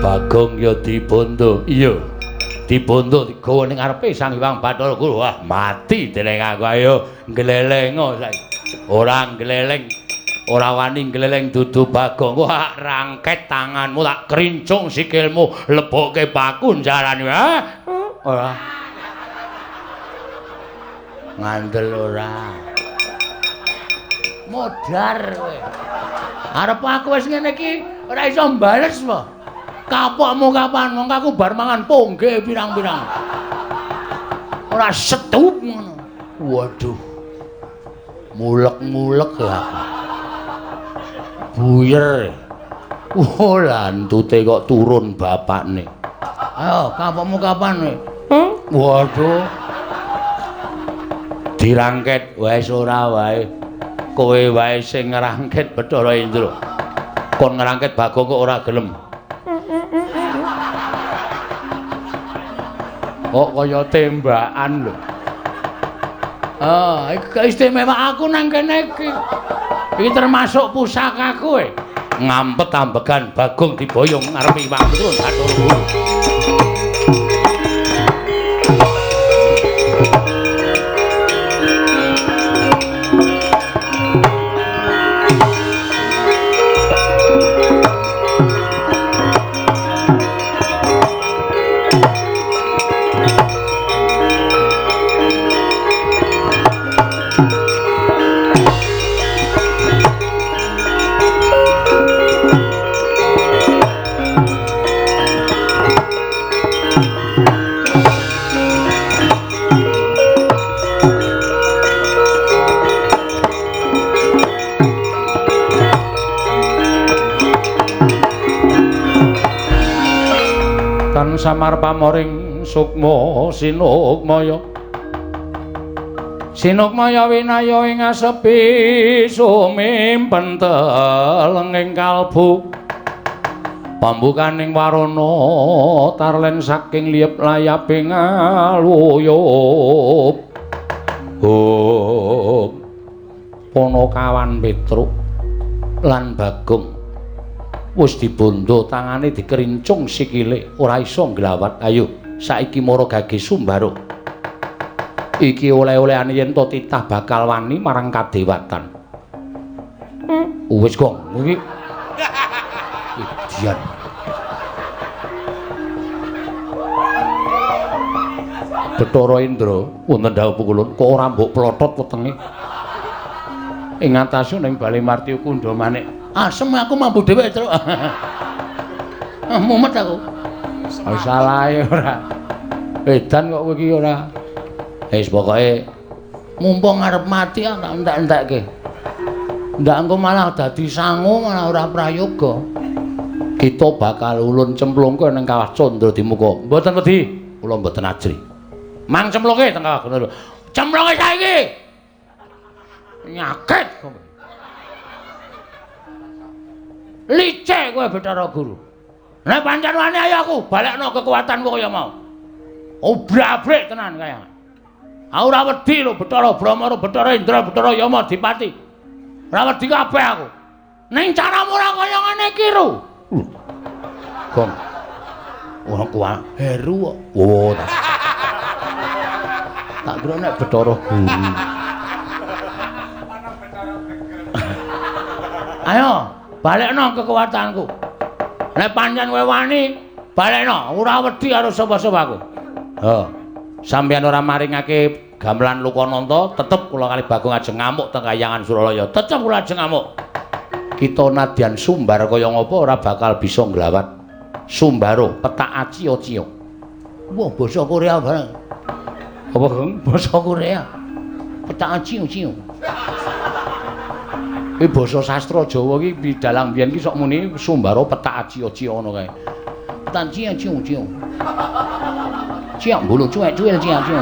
Speaker 1: Bagong ya dibondo. Iya. Dibondo digawa ning ngarepe Sang Hyang Bathara Guru. Wah, mati dening aku. Ayo nglelengo saiki. Ora ngleleng. Ora wani ngleleng dudu Bagong. Wah, rangket tanganmu tak krincung sikilmu, lebokke paku njarane. Ha? Ora. Ngandel ora.
Speaker 2: Modar kowe. Arep aku wis ngene iki ora iso mbales po. Kapokmu kapan? Wong aku bar mangan pongge pirang-pirang. Ora setup ngono.
Speaker 1: Waduh. Mulek-mulek ya aku. Buyer. Oh, lantute kok turun bapakne.
Speaker 2: Ayo, kapokmu kapan kowe?
Speaker 1: Waduh. Dirangket wis ora wae. Kowe wae sing ngrangket Bathara Indra. Kon ngrangket Bagong kok ora gelem. Kok kaya tembakan lho.
Speaker 2: Ah, iki istimewa aku nang kene iki. Iki termasuk pusakaku e.
Speaker 1: Ngampet ambegan Bagong diboyong ngarepe Iwak Petruk Bathara Guru. Ing samar pamoring sukma sinukmaya. Sinukmaya winaya ing asepi sumimpen telenging kalbu. Pambukaning warana tarlen saking liyep layaping aluyup. Hum. Panakawan Petruk lan Bagong wis dibondo tangane dikerincung sikile ora iso nglawat. Ayo saiki mara gage Sumbaro. Iki oleh-olehane yen to titah bakal wani marang kadewatan. Wis gong iki. Idian. Bathara Indra wonten dhawuh pukulun kok ora mbok plotot wetenge. Ing atase ning Bale Martya Kundha Manik.
Speaker 2: Asem aku mambu dhewe, Truk. Mumet aku.
Speaker 1: Salahe ora. Edan kok kowe iki ora. Wis pokoke
Speaker 2: mumpung arep mati tak entek-entekke. Ndak engko malah dadi sangu malah ora prayoga.
Speaker 1: Kita bakal ulun cemplungke ning Kawah Candra Dimuka. Mboten wedi, kula mboten ajri. Mang cemplungke teng Kawah Candra.
Speaker 2: Cemplungke saiki. Nyakit kowe. Licik kowe Bathara Guru. Nek pancen wani ayo aku balekno kekuatanku kaya mau. Obrak-abrik tenan kaya. Aku ora wedi lho Bathara Brahma, Bathara Indra, Bathara Yama Dipati. Ora wedi kabeh aku. Ning caramu ora kaya ngene iki, Ru.
Speaker 1: Gong. Ora kuat Heru kok. Oh, tak kira nek Bathara Guru.
Speaker 2: Ayo, balekno kekuatanku. Nek pancen kowe wani, balekno. Ora wedi karo sapa-sapa aku.
Speaker 1: Ha. Sampeyan ora maringake gamelan Lokananta, tetep kula kali Bagong ajeng ngamuk teng Kahyangan Suralaya. Tetep kula ajeng ngamuk. Kita nadyan sumbar kaya ngapa ora bakal bisa nglawat. Sumbaro petak acio-cio.
Speaker 2: Wah, basa Korea bareng.
Speaker 1: Apa, Gong?
Speaker 2: Basa Korea. Petak acio-cio.
Speaker 1: Iki basa sastra Jawa iki dalang biyen iki sok muni Sumbaro petak acio-cio ngono kae.
Speaker 2: Petak acio-cio. Ciak bulu cuek-cuil ciak-ciak.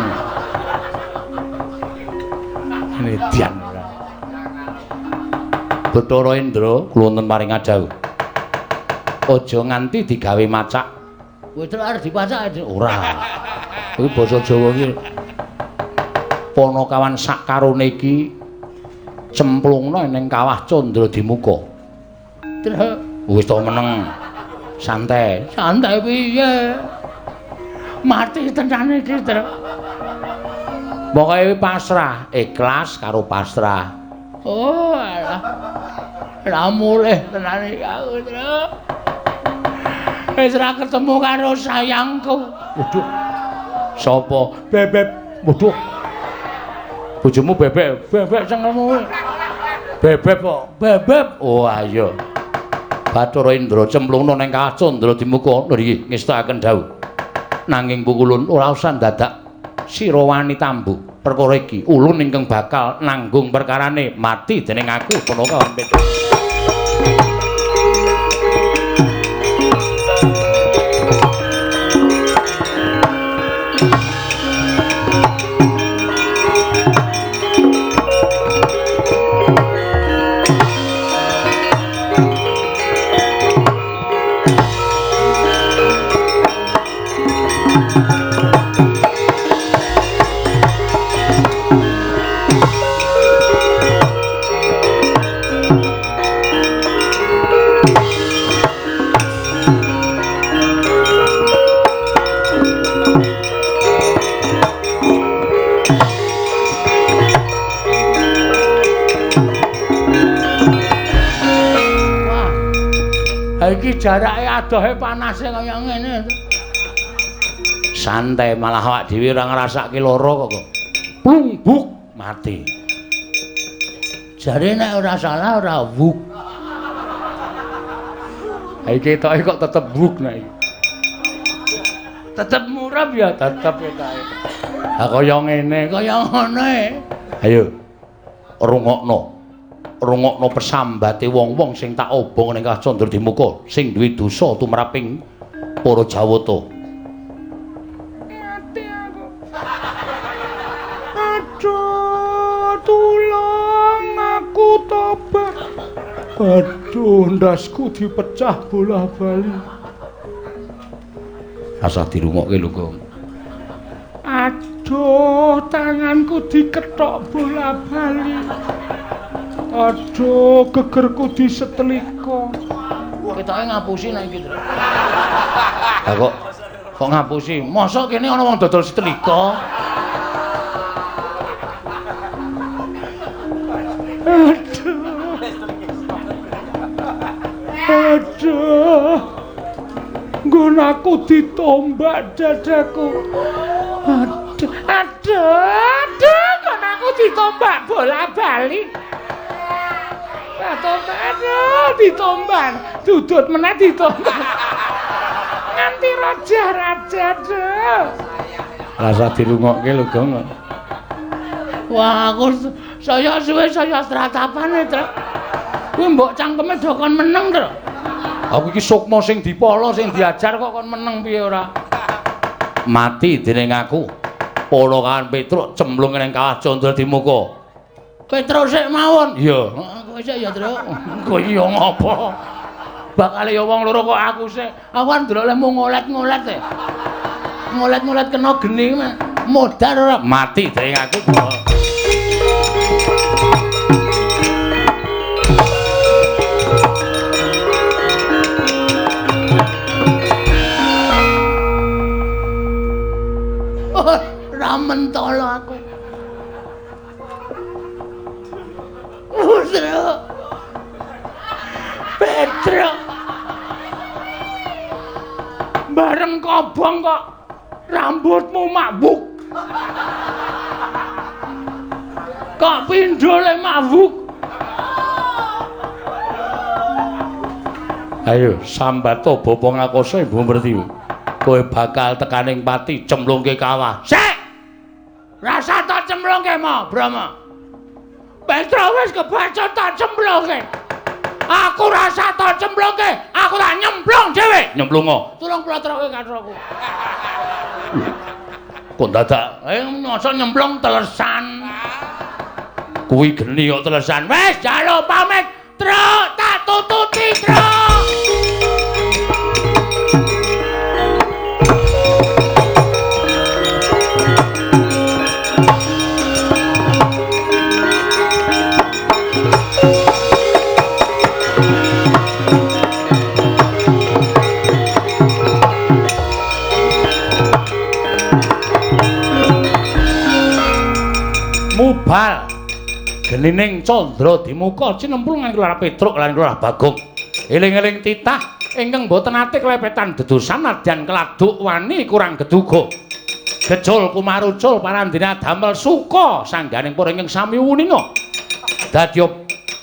Speaker 1: Median ora. Bathara Indra kula wonten paring dawuh. Aja nganti digawe macak.
Speaker 2: Kowe terus arep dipacak
Speaker 1: ora. Kuwi basa Jawa iki. Panakawan sakarone iki cemplungna ning Kawah Candra Dimuka.
Speaker 2: Terus
Speaker 1: wis to meneng. Santai.
Speaker 2: Santai piye? Mati tenan iki, Truk.
Speaker 1: Pokoke pasrah, ikhlas karo pasrah.
Speaker 2: Oh, alah. Ora mulih tenan iki aku, Truk. Wis ora ketemu karo sayangku.
Speaker 1: Waduh. Sapa? Bebek. Waduh. Bojomu bebek,
Speaker 2: bebek senengmu.
Speaker 1: Bebek kok.
Speaker 2: Bebek.
Speaker 1: Oh, ayo. Bathara Indra cemplungna ning Kawah Candra Dimuka. Lho iki ngestakaken dawuh. Nanging pukulun ora usah dadak sira wani tambuk perkara iki. Ulun ingkang bakal nanggung perkarane mati dening aku Panakawan Petruk.
Speaker 2: Iki jarake adohe panase kaya ngene.
Speaker 1: Santai malah awak dhewe ora ngrasake lara kok. Plung buk mati.
Speaker 2: Jare nek ora salah ora wuk.
Speaker 1: Ha iki ketoke kok tetep wuk nek iki.
Speaker 2: Tetep murab ya,
Speaker 1: tetep ketoke. Ha kaya ngene,
Speaker 2: kaya ngono e.
Speaker 1: Ayo rungokno. Rungokno pesambate wong-wong sing tak obong ning Kawah Candra Dimuka sing duwe dosa tumraping para Jawata. Aduh, tulung aku tobat. Aduh, ndasku dipecah bola-bali. Rasah dirungokke lho, Gong. Aduh, tanganku dikethok bola-bali. Aduh, gegerku disetelika.
Speaker 2: Ketoke ngapusi nek iki, Tru.
Speaker 1: Lah kok ngapusi?
Speaker 2: Mosok kene ana wong dodol setelika?
Speaker 1: Aduh. Aduh. Nggon aku ditombak dadaku. Aduh, aduh, aduh, nggon aku ditombak bola-bali. Tombak, aduh, ditombak. Dudut meneh ditombak. Nganti raja-raja, aduh. Rasa dirungokke lho, Gong.
Speaker 2: Wah, aku saya suwe saya tratapane, Tru. Kuwi mbok cangkeme do kon meneng, Tru.
Speaker 1: Aku iki sukma sing dipala, sing diajar kok kon meneng piye ora? Mati dening aku. Pala kawan Petruk cemplung ning kawah Candra Dimuka.
Speaker 2: Petruk sik mawon.
Speaker 1: Iya.
Speaker 2: Kowe sik ya, Tru. Kowe ya ngopo? Bakale ya wong loro kok aku sik. Aku kan ndelok lehmu ngolet-ngolet e. Ngolet-ngolet kena geni modar ora?
Speaker 1: Mati dening aku.
Speaker 2: Ora mentolo aku. Putra. Petruk.
Speaker 1: Bareng kobong kok rambutmu mabuk. Kok pindhole mabuk. Ayo sambato bapa ngakoso Ibu Pertiwi. Kowe bakal tekaning pati cemplungke kawah.
Speaker 2: Sik. Rasa tak cemplungke mo, Brahma. Petruk wis kebacut tak cemplungke. Aku rasa tak cemplungke, aku tak nyemplung dhewe.
Speaker 1: Nyemplungo.
Speaker 2: Tulung plotroke katroku.
Speaker 1: Kok dadak
Speaker 2: mosok nyemplung telesan.
Speaker 1: Kuwi geni kok telesan.
Speaker 2: Wis jaluk pamit, Truk, tak tututi, Truk.
Speaker 1: Mubal genining Candra Dimuka cinemplung nang Lurah Petruk lan Lurah Bagong. Eling-eling titah ingkang boten ate klepetan dedosan nadyan keladuk wani kurang geduga. Gejul kumarucul parandene damel suka sangganing para ingkang sami wuninga. Dadya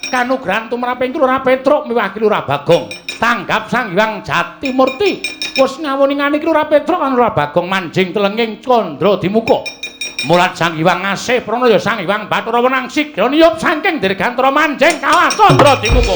Speaker 1: kanugrahan tumraping Lurah Petruk miwah Lurah Bagong. Tanggap Sang Hyang Jatimurti wis ngawuningani Lurah Petruk lan Lurah Bagong manjing telenging Candra Dimuka. Mulat Sang Hyang Asih Pranaya Sang Hyang Bathara Wenang sigra niyup saking dirgantara manjing kawah Candra Dimuka.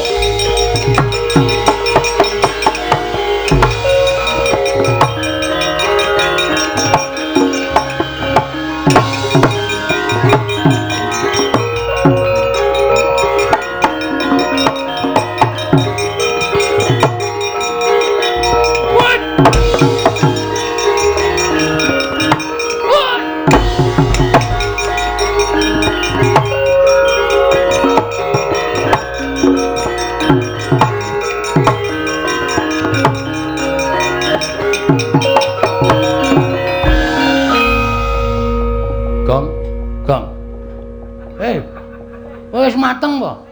Speaker 2: Wis mateng po?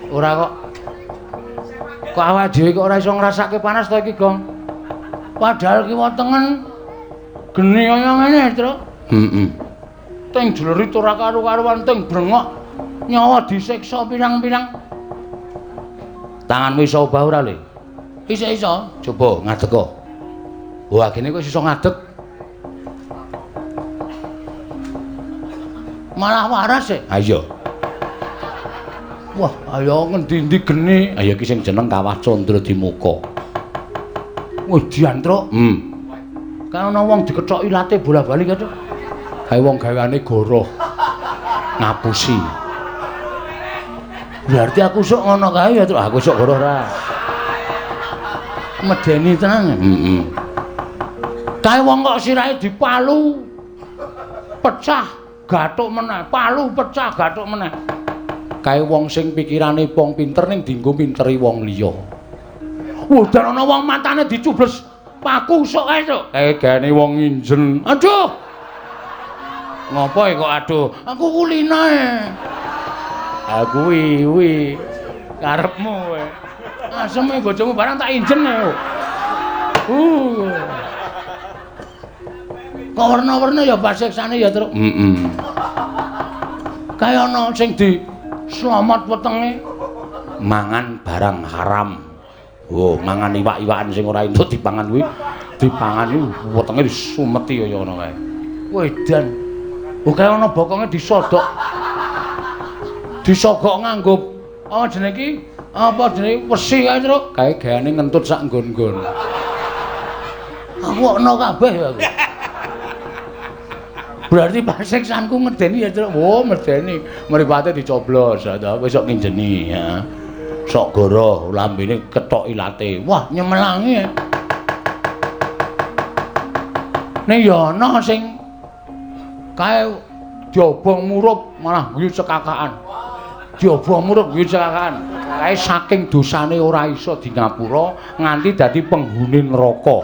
Speaker 1: Ora kok. Kok awake dhewe kok ora iso ngrasake panas to iki, Gong?
Speaker 2: Padahal kiwa tengen geni kaya ngene, Truk.
Speaker 1: Heeh.
Speaker 2: Teng jlerit ora karu-karuan, teng brengok nyawa disiksa pirang-pirang.
Speaker 1: Tanganmu iso obah ora, Le?
Speaker 2: Iso-iso.
Speaker 1: Coba ngadeg kok. Wah, gene kok iso ngadeg.
Speaker 2: Malah waras e.
Speaker 1: Ayo.
Speaker 2: Wah, ayo ngendi-endi geni.
Speaker 1: Ayo iki sing jeneng Kawah Candra Dimuka.
Speaker 2: Wah, dian, Truk. Kae ana wong dikethok ilate bola-bali kae, Cuk.
Speaker 1: Kae wong gaweane goroh. Ngapusi.
Speaker 2: Berarti aku sok ngono kae ya, Cuk.
Speaker 1: Aku sok goroh ra.
Speaker 2: Medeni tenan.
Speaker 1: Heeh.
Speaker 2: Kae wong kok sirahe dipalu pecah gathuk meneh, palu pecah gathuk meneh.
Speaker 1: Kae wong sing pikirane wong pinter ning dienggo minteri wong liya.
Speaker 2: Udan ana wong matane dicubles paku sok kae, Cuk.
Speaker 1: Kae gaene wong nginjen.
Speaker 2: Aduh. Ngopo kok aduh? Aku kulinae. Ha kuwi kuwi karepmu kowe. Aseme bojomu barang tak injen ae. Kok werna-werna ya pasiksane ya, Truk.
Speaker 1: Heeh.
Speaker 2: Kae ana sing di slamet wetenge
Speaker 1: mangan barang haram. Oh, mangan iwak-iwakan sing ora entuk dipangan kuwi, dipangan iki wetenge disumeti kaya ngono kae.
Speaker 2: Wedan. Oh, kae ana bokonge disodok. Disogok nganggo apa jenenge iki? Apa jenenge wesi kae, Truk?
Speaker 1: Kae gaweane ngentut sak nggon-nggon.
Speaker 2: Aku ana kabeh ya aku. Berarti pasiksanku ngedeni ya, Truk.
Speaker 1: Oh, medeni. Mripate dicoblos, ta kowe sok nginjeni ya. Sok goroh lambene kethok ilate.
Speaker 2: Wah, nyemelangi. Ning ya ana sing kae diobong murup malah guyu cekakaan. Diobong murup guyu cekakaan.
Speaker 1: Kae saking dosane ora iso di ngapura nganti dadi penghuni neraka.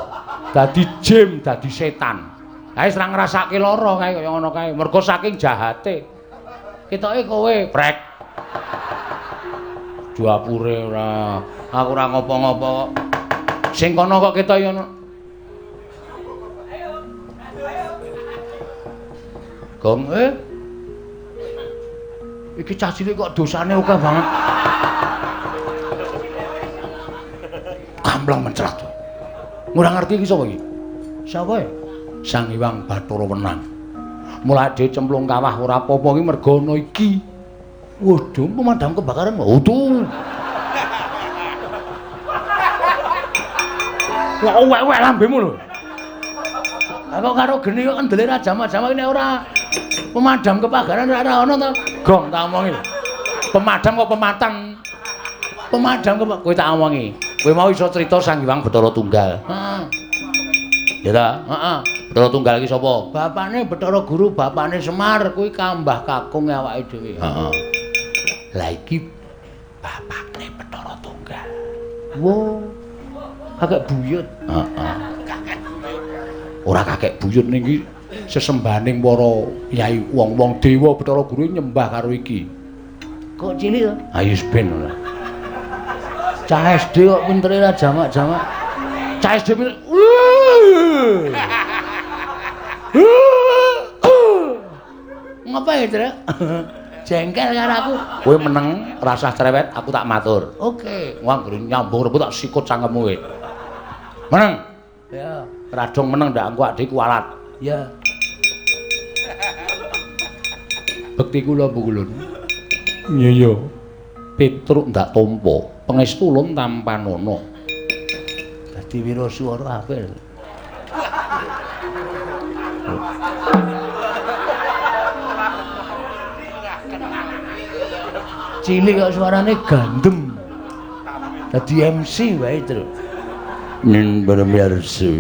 Speaker 1: Dadi jin, dadi setan. Kae ora ngrasake lara kae kaya ngono kae. Mergo saking jahate.
Speaker 2: Ketoke kowe
Speaker 1: brek. Duapure ora. Aku ora ngopo-ngopo kok.
Speaker 2: Sing kono kok ketoke ngono. Gong iki cah cilik kok dosane akeh banget.
Speaker 1: Kampleng mencrat. Ora ngerti iki sapa iki?
Speaker 2: Sapa ya?
Speaker 1: Sang Hyang Bathara Wenang. Mulai dhewe cemplung kawah ora apa-apa iki mergo ana iki.
Speaker 2: Waduh, pemadam kebakaran. Waduh. Wah, wek-wek lambemu lho. Lah kok karo geni kok kendele ra jamak-jamak nek ora pemadam kebakaran ora ana to.
Speaker 1: Gong tak omongi. Pemadam kok pematang.
Speaker 2: Pemadam kok
Speaker 1: kowe tak omongi. Kowe mau iso crita Sang Hyang Bathara Tunggal.
Speaker 2: Heeh.
Speaker 1: Ya ta?
Speaker 2: Heeh.
Speaker 1: Bathara Tunggal iki sapa?
Speaker 2: Bapane Bathara Guru, bapane Semar kuwi kambah kakung awake dhewe.
Speaker 1: Heeh. Lah iki bapakne Bathara Tunggal.
Speaker 2: Wo. Kakek buyut.
Speaker 1: Heeh. Kakek buyut. Ora kakek buyut ning iki sesembahaning para yai wong-wong dewa Bathara Guru nyembah karo iki.
Speaker 2: Kok cilik to?
Speaker 1: Ayo ben ora.
Speaker 2: Cah SD kok pintere ra jamak-jamak.
Speaker 1: Cah SD pinter.
Speaker 2: Ngapa ya, Truk? Jengkel karo aku.
Speaker 1: Kowe meneng, rasah cerewet, aku tak matur.
Speaker 2: Oke.
Speaker 1: Wah, anggere nyambung rebut tak sikut cangkemmu kowe. Meneng.
Speaker 2: Ya.
Speaker 1: Radong meneng ndak engko adike kualat.
Speaker 2: Ya.
Speaker 1: Bekti kula Pukulun. Iya iya. Petruk ndak tampa, pangestu ulun tampanana.
Speaker 2: Dadi wiraswara apik. Cilik kok suarane gandem. Dadi MC wae, Truk.
Speaker 1: Ning bermirsa.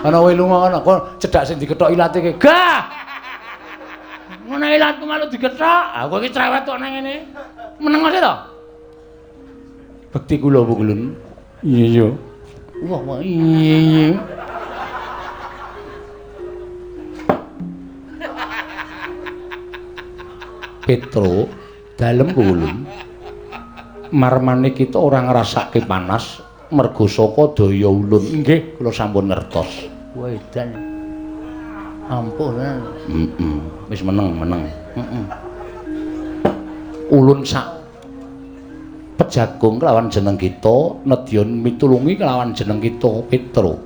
Speaker 1: Ana kowe lunga ana kok cedhak sing dikethok ilate ki.
Speaker 2: Gah. Ngono ilatku malu dikethok. Aku iki cerewet kok nang ngene. Meneng ae to.
Speaker 1: Bekti kula Pukulun. Iya iya.
Speaker 2: Wah, wah iya iya.
Speaker 1: Petro dalem Pukulun. Marmane kita ora ngrasake panas mergo saka daya ulun. Nggih, kula sampun ngertos.
Speaker 2: Wedan. Ampuh tenan.
Speaker 1: Heeh. Wis meneng, meneng.
Speaker 2: Heeh.
Speaker 1: Ulun sak pejagung kelawan jeneng kita nedya mitulungi kelawan jeneng kita Petro.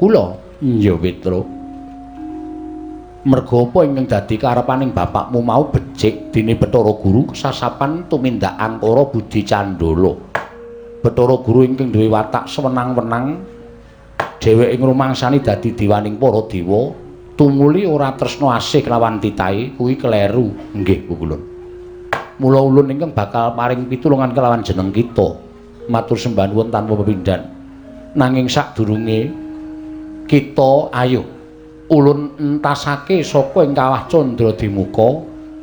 Speaker 1: Kula iya Petro. Mergo apa ingkang dadi karepaning bapakmu mau becik dene Bathara Guru sasapan tumindak angkara budi candala. Bathara Guru ingkang duwe watak sewenang-wenang Dheweke ngrumangsani dadi diwaning para dewa, tumuli ora tresna asih kelawan titahe kuwi kleru. Nggih, Ulun. Mula ulun ingkang bakal paring pitulungan kelawan jeneng kita. Matur sembah nuwun tanpa pepindhan. Nanging sadurunge kita ayo ulun entasake saka ing kawah Candra Dimuka,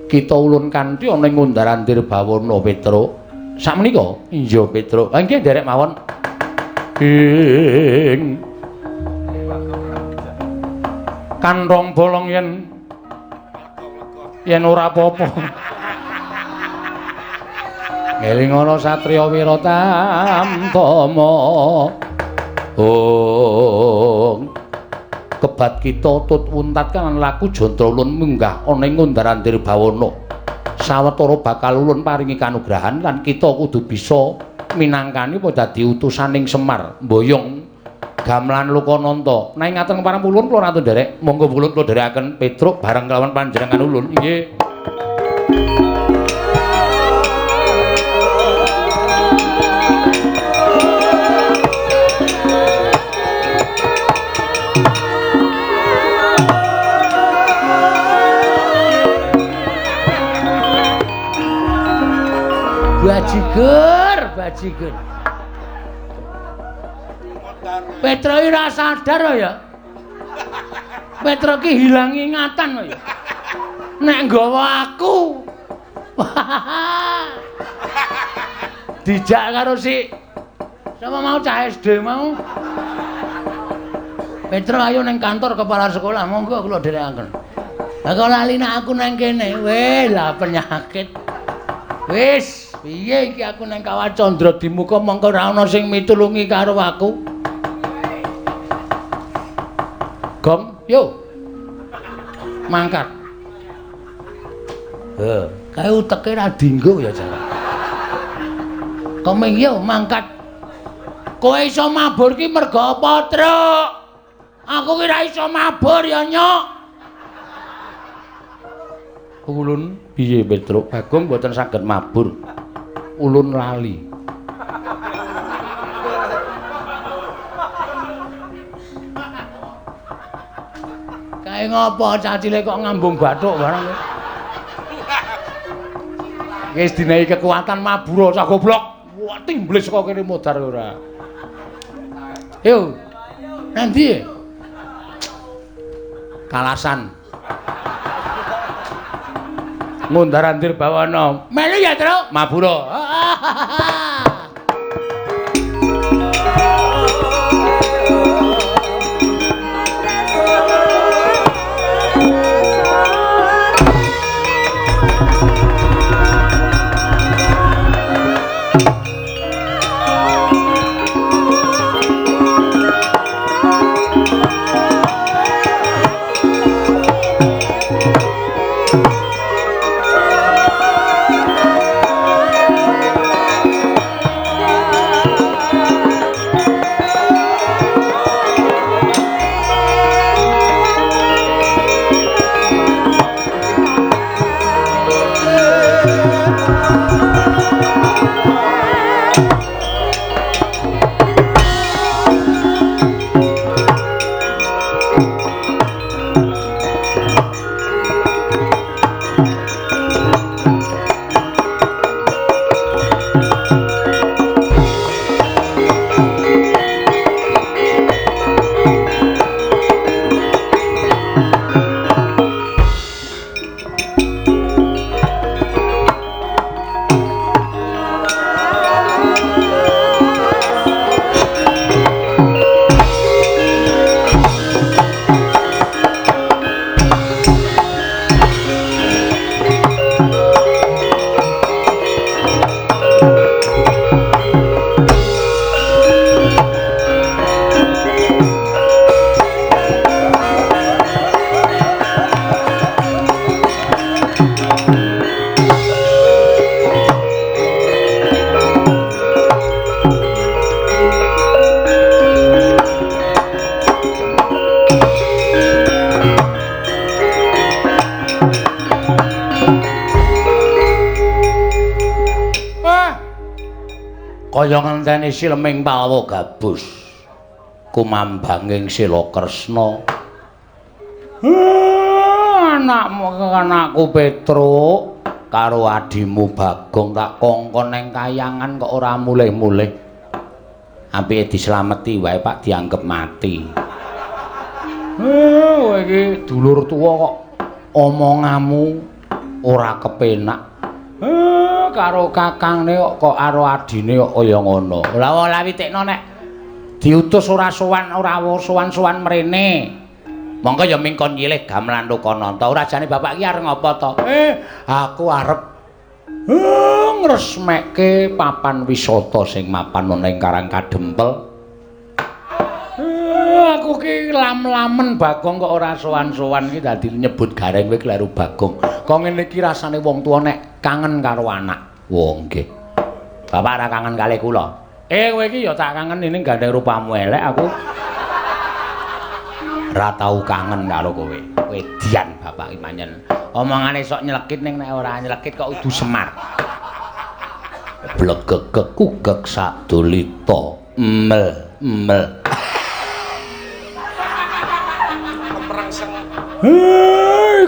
Speaker 1: kita ulun kanthi ana ing Undar-andir Bawana Petruk. Sakmenika? Iya, Petruk. Ha nggih nderek mawon. Ing kantong bolong yen ora apa-apa. Ngelingono satriya wira tamtama. Ong kebat kita tut untat kan laku jantra ulun munggah ana ing Undar-andir Bawana. Sawetara bakal ulun paringi kanugrahan lan kita kudu bisa minangkani apa dadi utusaning Semar mboyong gamelan Lokananta. Nek ngaten kepareng ulun kula ratu nderek, monggo ulun kula nderekaken Petruk bareng kelawan panjenengan ulun. Nggih.
Speaker 2: Bajigur, bajigur. Petro iki ora sadar ya. Petro ki hilang ingatan ya. Nek nggawa aku. Dijak karo si sapa mau cah SD mau. Petro ayo nang kantor kepala sekolah, monggo kula dherekaken. Lah kok lali nek aku nang kene. Weh, lah penyakit. Wis, piye iki aku nang Kawah Candra Dimuka mongko ora ana sing mitulungi karo aku. Gong, yo. Mangkat. Heh, kae uteke ra dinggo ya jan. Komeng yo mangkat. Kowe iso mabur ki mergo apa, Truk? Aku ki ra iso mabur ya, Nyok.
Speaker 1: Ulun piye Petruk? Bagong mboten saged mabur. Ulun lali.
Speaker 2: Kae ngopo cah cilik kok ngambung bathuk barang.
Speaker 1: Wis dinehi kekuatan mabur cah goblok. Wah, timblis kok kene modar ora.
Speaker 2: Yo. Nanti
Speaker 1: Kalasan. Ngundar-andir Bawana.
Speaker 2: Melu ya, Truk?
Speaker 1: Mabura. Kaya ngenteni sileming palwa gabus. Kumambanging Sila Kresna. Anakmu anakku Petruk karo adimu Bagong tak kongkon nang kayangan kok ora mulih-mulih. Apike dislameti wae Pak dianggep mati. Kowe iki dulur tuwa kok omonganmu ora kepenak. Karo kakangne kok karo adine kok kaya ngono. Lah ora witekno nek diutus ora sowan ora sowan-sowan mrene. Monggo ya mingkon nyilih gamelan Lokananta. Ora jane bapak iki arep ngapa to? Aku arep ngresmekke papan wisata sing mapan ana ing Karang Kadempel. Aku ki lam-lamen Bagong kok ora sowan-sowan iki dadi nyebut Gareng kowe kleru Bagong. Kok ngene iki rasane wong tuwa nek kangen karo anak. Wah nggih. Bapak ora kangen kalih kula. Kowe iki ya tak kangen ning gandeng rupamu elek aku. Ora tau kangen karo kowe. Edian bapak iki pancen. Omongane sok nyelekit ning nek ora nyelekit kok udu Semar. Blegegeg kugeg sadulita. Mel mel.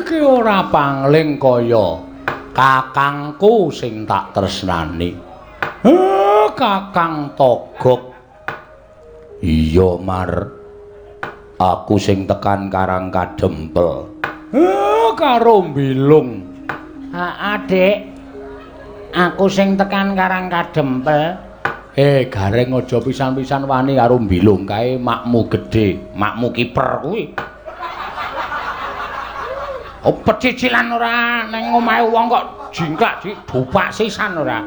Speaker 1: Iki ora pangling kaya kakangku sing tak tresnani. Kakang Togok. Iya, Mar. Aku sing tekan Karang Kadempel. Karo Bilung. Adik. Aku sing tekan Karang Kadempel. Gareng aja pisan-pisan wani karo Bilung kae makmu gedhe, makmu kiper kuwi. Oh, pecicilan ora nang omahe wong kok jingklak dopak sisan ora.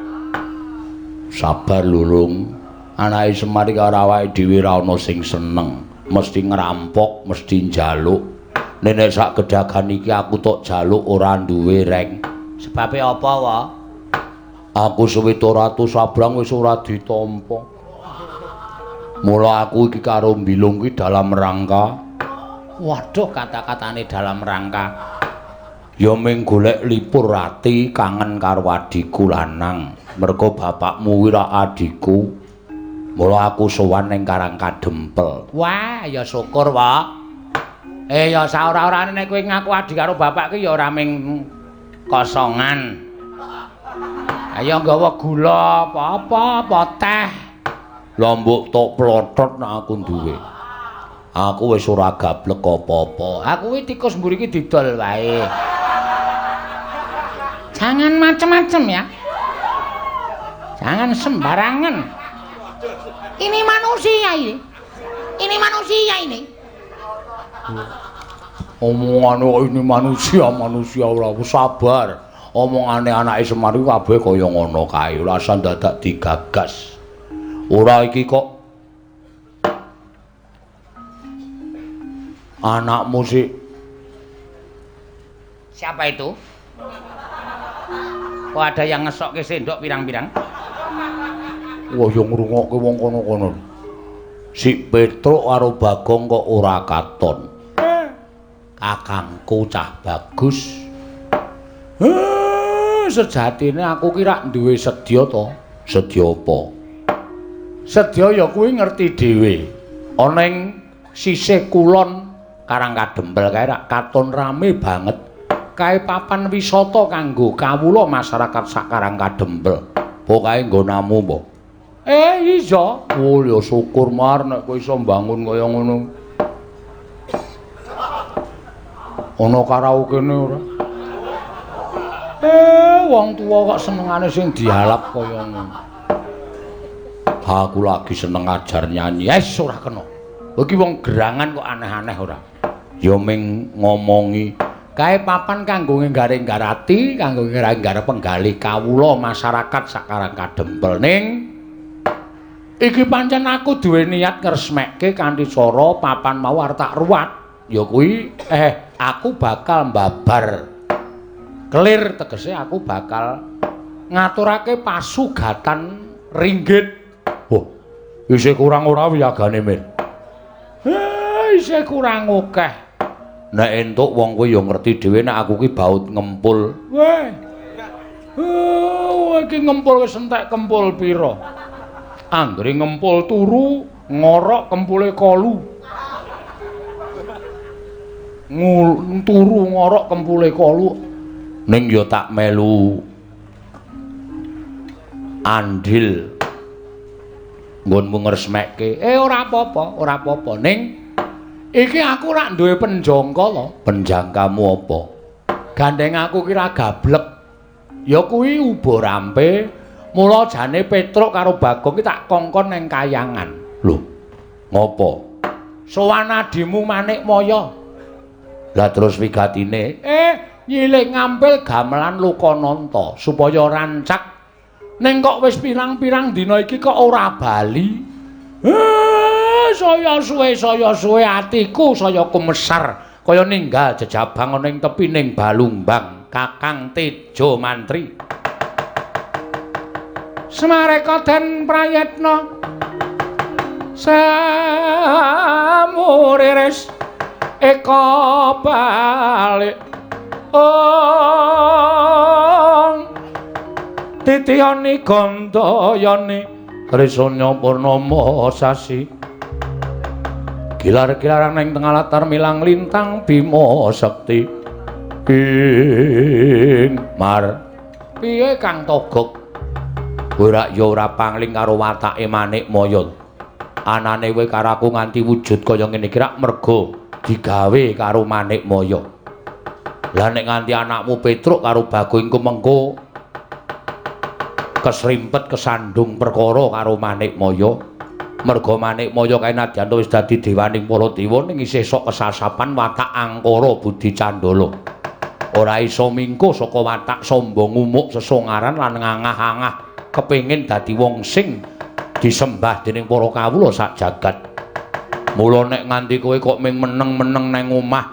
Speaker 1: Sabar lurung. Anake Semar iki karo awake dhewe ora ana sing seneng. Mesti ngerampok, mesti njaluk. Nenek sak gedagan iki aku tok jaluk ora duwe reng. Sebabe apa wa? Aku 700 sabrang wis ora ditampa. Mula aku iki karo Bilung iki dalam rangka. Waduh, kata-katane dalam rangka. Ya ming golek lipur ati kangen karo adhiku lanang. Mergo bapakmu kuwi ra adhiku. Mula aku sowan ning Karang Kadempel. Wah, ya syukur, Pak. Ya saora-orane nek kowe ngaku adhi karo bapak ki ya ora ming kosongan. Ayo nggawa gula apa-apa, apa teh. Lah mbok tok plotot nek aku duwe. Aku wis ora gablek apa-apa. Aku kuwi tikus mburi iki didol wae. Jangan macem-macem ya. Jangan sembarangan. Ini manusia ini. Ini manusia ini. Omongane kok ini manusia, manusia ora sabar. Omongane anake Semar iku kabeh kaya ngono kae, ora usah dadak digagas. Ora iki kok anakmu sih. Siapa itu? Kok ada yang ngesokke sendok pirang-pirang? Wah, yo ngrungokke wong kono-kono. Si Petruk karo Bagong kok ora katon. Kakangku cah bagus. Sejatine aku ki rak duwe sedya to. Sedya apa? Sedya ya kuwi ngerti dhewe. Ana ing sisih kulon Karang Kadempel kae rak katon rame banget. Kae papan wisata kanggo kawula masyarakat sak Karang Kadempel. Apa kae nggonamu apa? Iya. Oh ya syukur Mar nek kowe iso mbangun kaya ngono. Ana karaokene ora? Wong tuwa kok senengane sing dialap kaya ngono. Aku lagi seneng ajar nyanyi. Wis ora kena. Iki wong gerangan kok aneh-aneh ora. Ya ming ngomongi kae papan kanggo nggaring-garati, kanggo nggaring-gar penggalih kawula masyarakat sak Karang Kadempel ning iki pancen aku duwe niat ngresmekke kanthi cara papan mau arep tak ruwat. Ya kuwi aku bakal mbabar kelir, tegese aku bakal ngaturake pasugatan ringgit. Wah, isih kurang ora wiyagane, Mir? Isih kurang akeh. Nek entuk wong kowe ya ngerti dhewe nek aku ki baut ngempul. Weh. Iki ngempul wis entek kempul pira? Anggere ngempul turu Ngorok kempule kolu. Turu ngorok kempule kolu. Ning ya tak melu andil nggonmu ngresmekke. Ora apa-apa, ora apa-apa. Ning iki aku ora duwe penjangka to. Penjangkamu apa? Gandeng aku ki ra gablek. Ya kuwi uba rampe. Mula jane Petruk karo Bagong ki tak kongkon nang kayangan. Lho, ngopo? Sowan adimu Manikmaya. Lah terus wigatine, nyilih ngampil gamelan Lokananta supaya rancak. Ning kok wis pirang-pirang dina iki kok ora bali. Saya suwe atiku saya kumesar kaya ninggal jejabang ana ing tepining Balumbang. Kakang Tejo Mantri. Semareka den prayetna samuriris eka balik ong titiyani gandayani trisanya purnama sasi gilar-gilarang ing tengah latar milang lintang Bima Sakti ing mar. Piye Kang Togok? Ora ya ora pangling karo watake Manikmaya. Anane kowe karo aku nganti wujud kaya ngene iki rak merga digawe karo Manikmaya. Lah nek nganti anakmu Petruk karo Bagong iku mengko kesrimpet kesandung perkara karo Manikmaya. Merga Manikmaya kae nadyan wis dadi dewaning para dewa ning isih sok kesasapan watak angkara budi candala. Ora iso mingko saka watak sombong umuk sesongaran lan ngangah-angah kepengin dadi wong sing disembah dening para kawula sak jagat. Mula nek nganti kowe kok ming meneng-meneng nang omah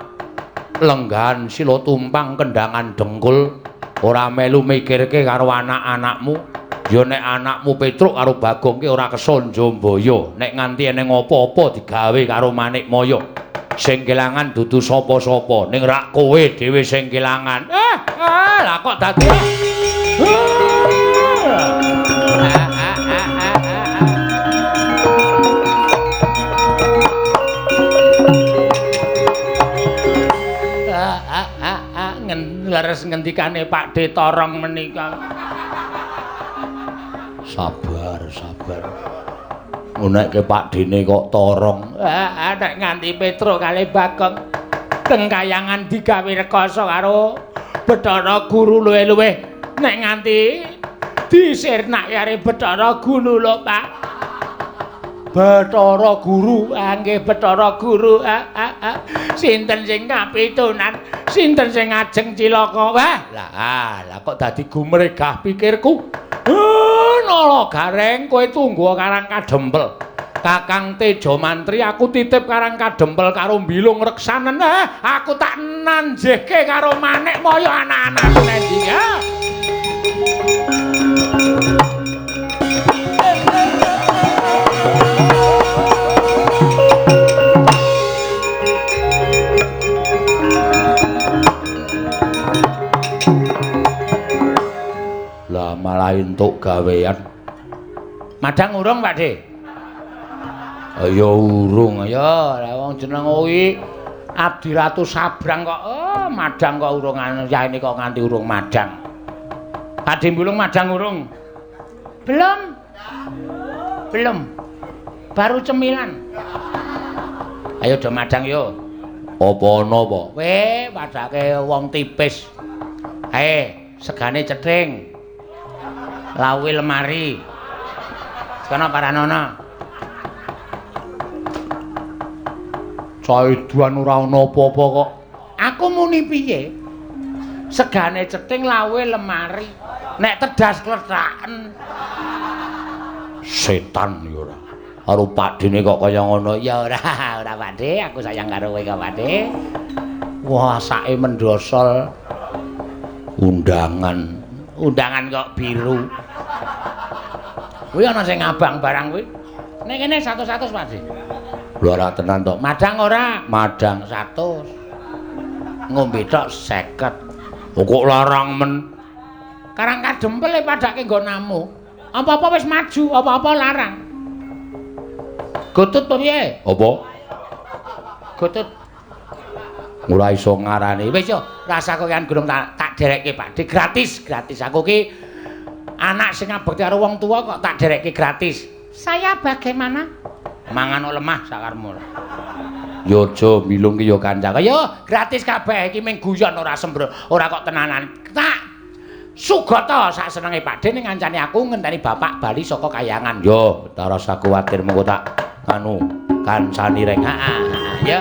Speaker 1: lenggahan sila tumpang kendangan dengkul ora melu mikirke karo anak-anakmu, ya nek anakmu Petruk karo Bagong ki ora kesonjo mbaya. Nek nganti eneng apa-apa digawe karo Manikmaya, sing kelangan dudu sapa-sapa, ning rak kowe dhewe sing kelangan. Lah kok dadi leres ngendikane Pak De Torong menika. Sabar, sabar. Ngunekke Pak Dene kok torong. Nek nganti Petruk kali Bagong teng kayangan digawe rekoso karo Bathara Guru luwih-luwih. Nek nganti disirnak karo Bathara Guru lho, Pak. Bathara Guru, nggih Bathara Guru. Sinten sing kapitunan, sinten sing ngajeng cilaka. Wah, lah kok dadi gumregah pikirku. Nala Gareng, kowe tunggu karang kadempel. Kakang Tejo Mantri aku titip karang kadempel karo mbilung reksanen. Aku tak nanjehke karo Manikmaya anak-anakku nendi ya. Lah malah entuk gawean. Madang urung, Pak De? Ya urung. Ya, lah wong jeneng kuwi Abdi Ratu Sabrang kok. Oh, madang kok urung yaene kok nganti urung madang. Pak De Mbulung madang urung? Belum. Belum. Baru cemilan. Ayo do madang yo. Apa ana apa? Weh, padake wong tipis. Ae, segane cething. Lawi lemari. Sekono paranono. Caiduan ora ana apa-apa kok. Aku muni piye? Segane cething lawe lemari. Nek tedas klethraken. Setan ya ora. Karo Pakdene kok kaya ngono. Ya ora, ora Pakde, aku sayang karo kowe kok Pakde. Wah, sake mendosol. Undangan. Undangan kok biru. Kuwi ana sing ngabang barang kuwi. Nek kene 100-100 Pak De. Lho ora tenan to. Madang ora? Madang 100. Ngombe tok 50. Kok larang men. Karang kadempel e padake nggonamu. Apa-apa wis maju, apa-apa larang.
Speaker 2: Gotut piye?
Speaker 1: Apa?
Speaker 2: Gotut.
Speaker 1: Ora iso ngarani.
Speaker 2: Wis yo, rasa kokean gunung tak derekke Pakde gratis, gratis. Aku ki anak sing ngabekti karo wong tuwa kok tak derekke gratis. Saya bagaimana?
Speaker 1: Mangan lemah sakarmu. Yo aja milung ki yo kanca.
Speaker 2: Yo gratis kabeh iki mung guyon ora sembrono, ora kok tenanan. Tak sugata sak senenge Pakde ning ngancani aku ngenteni bapak bali saka kayangan.
Speaker 1: Yo, ta rasa kuwatir mengko tak anu kancani reng.
Speaker 2: Heeh, ya.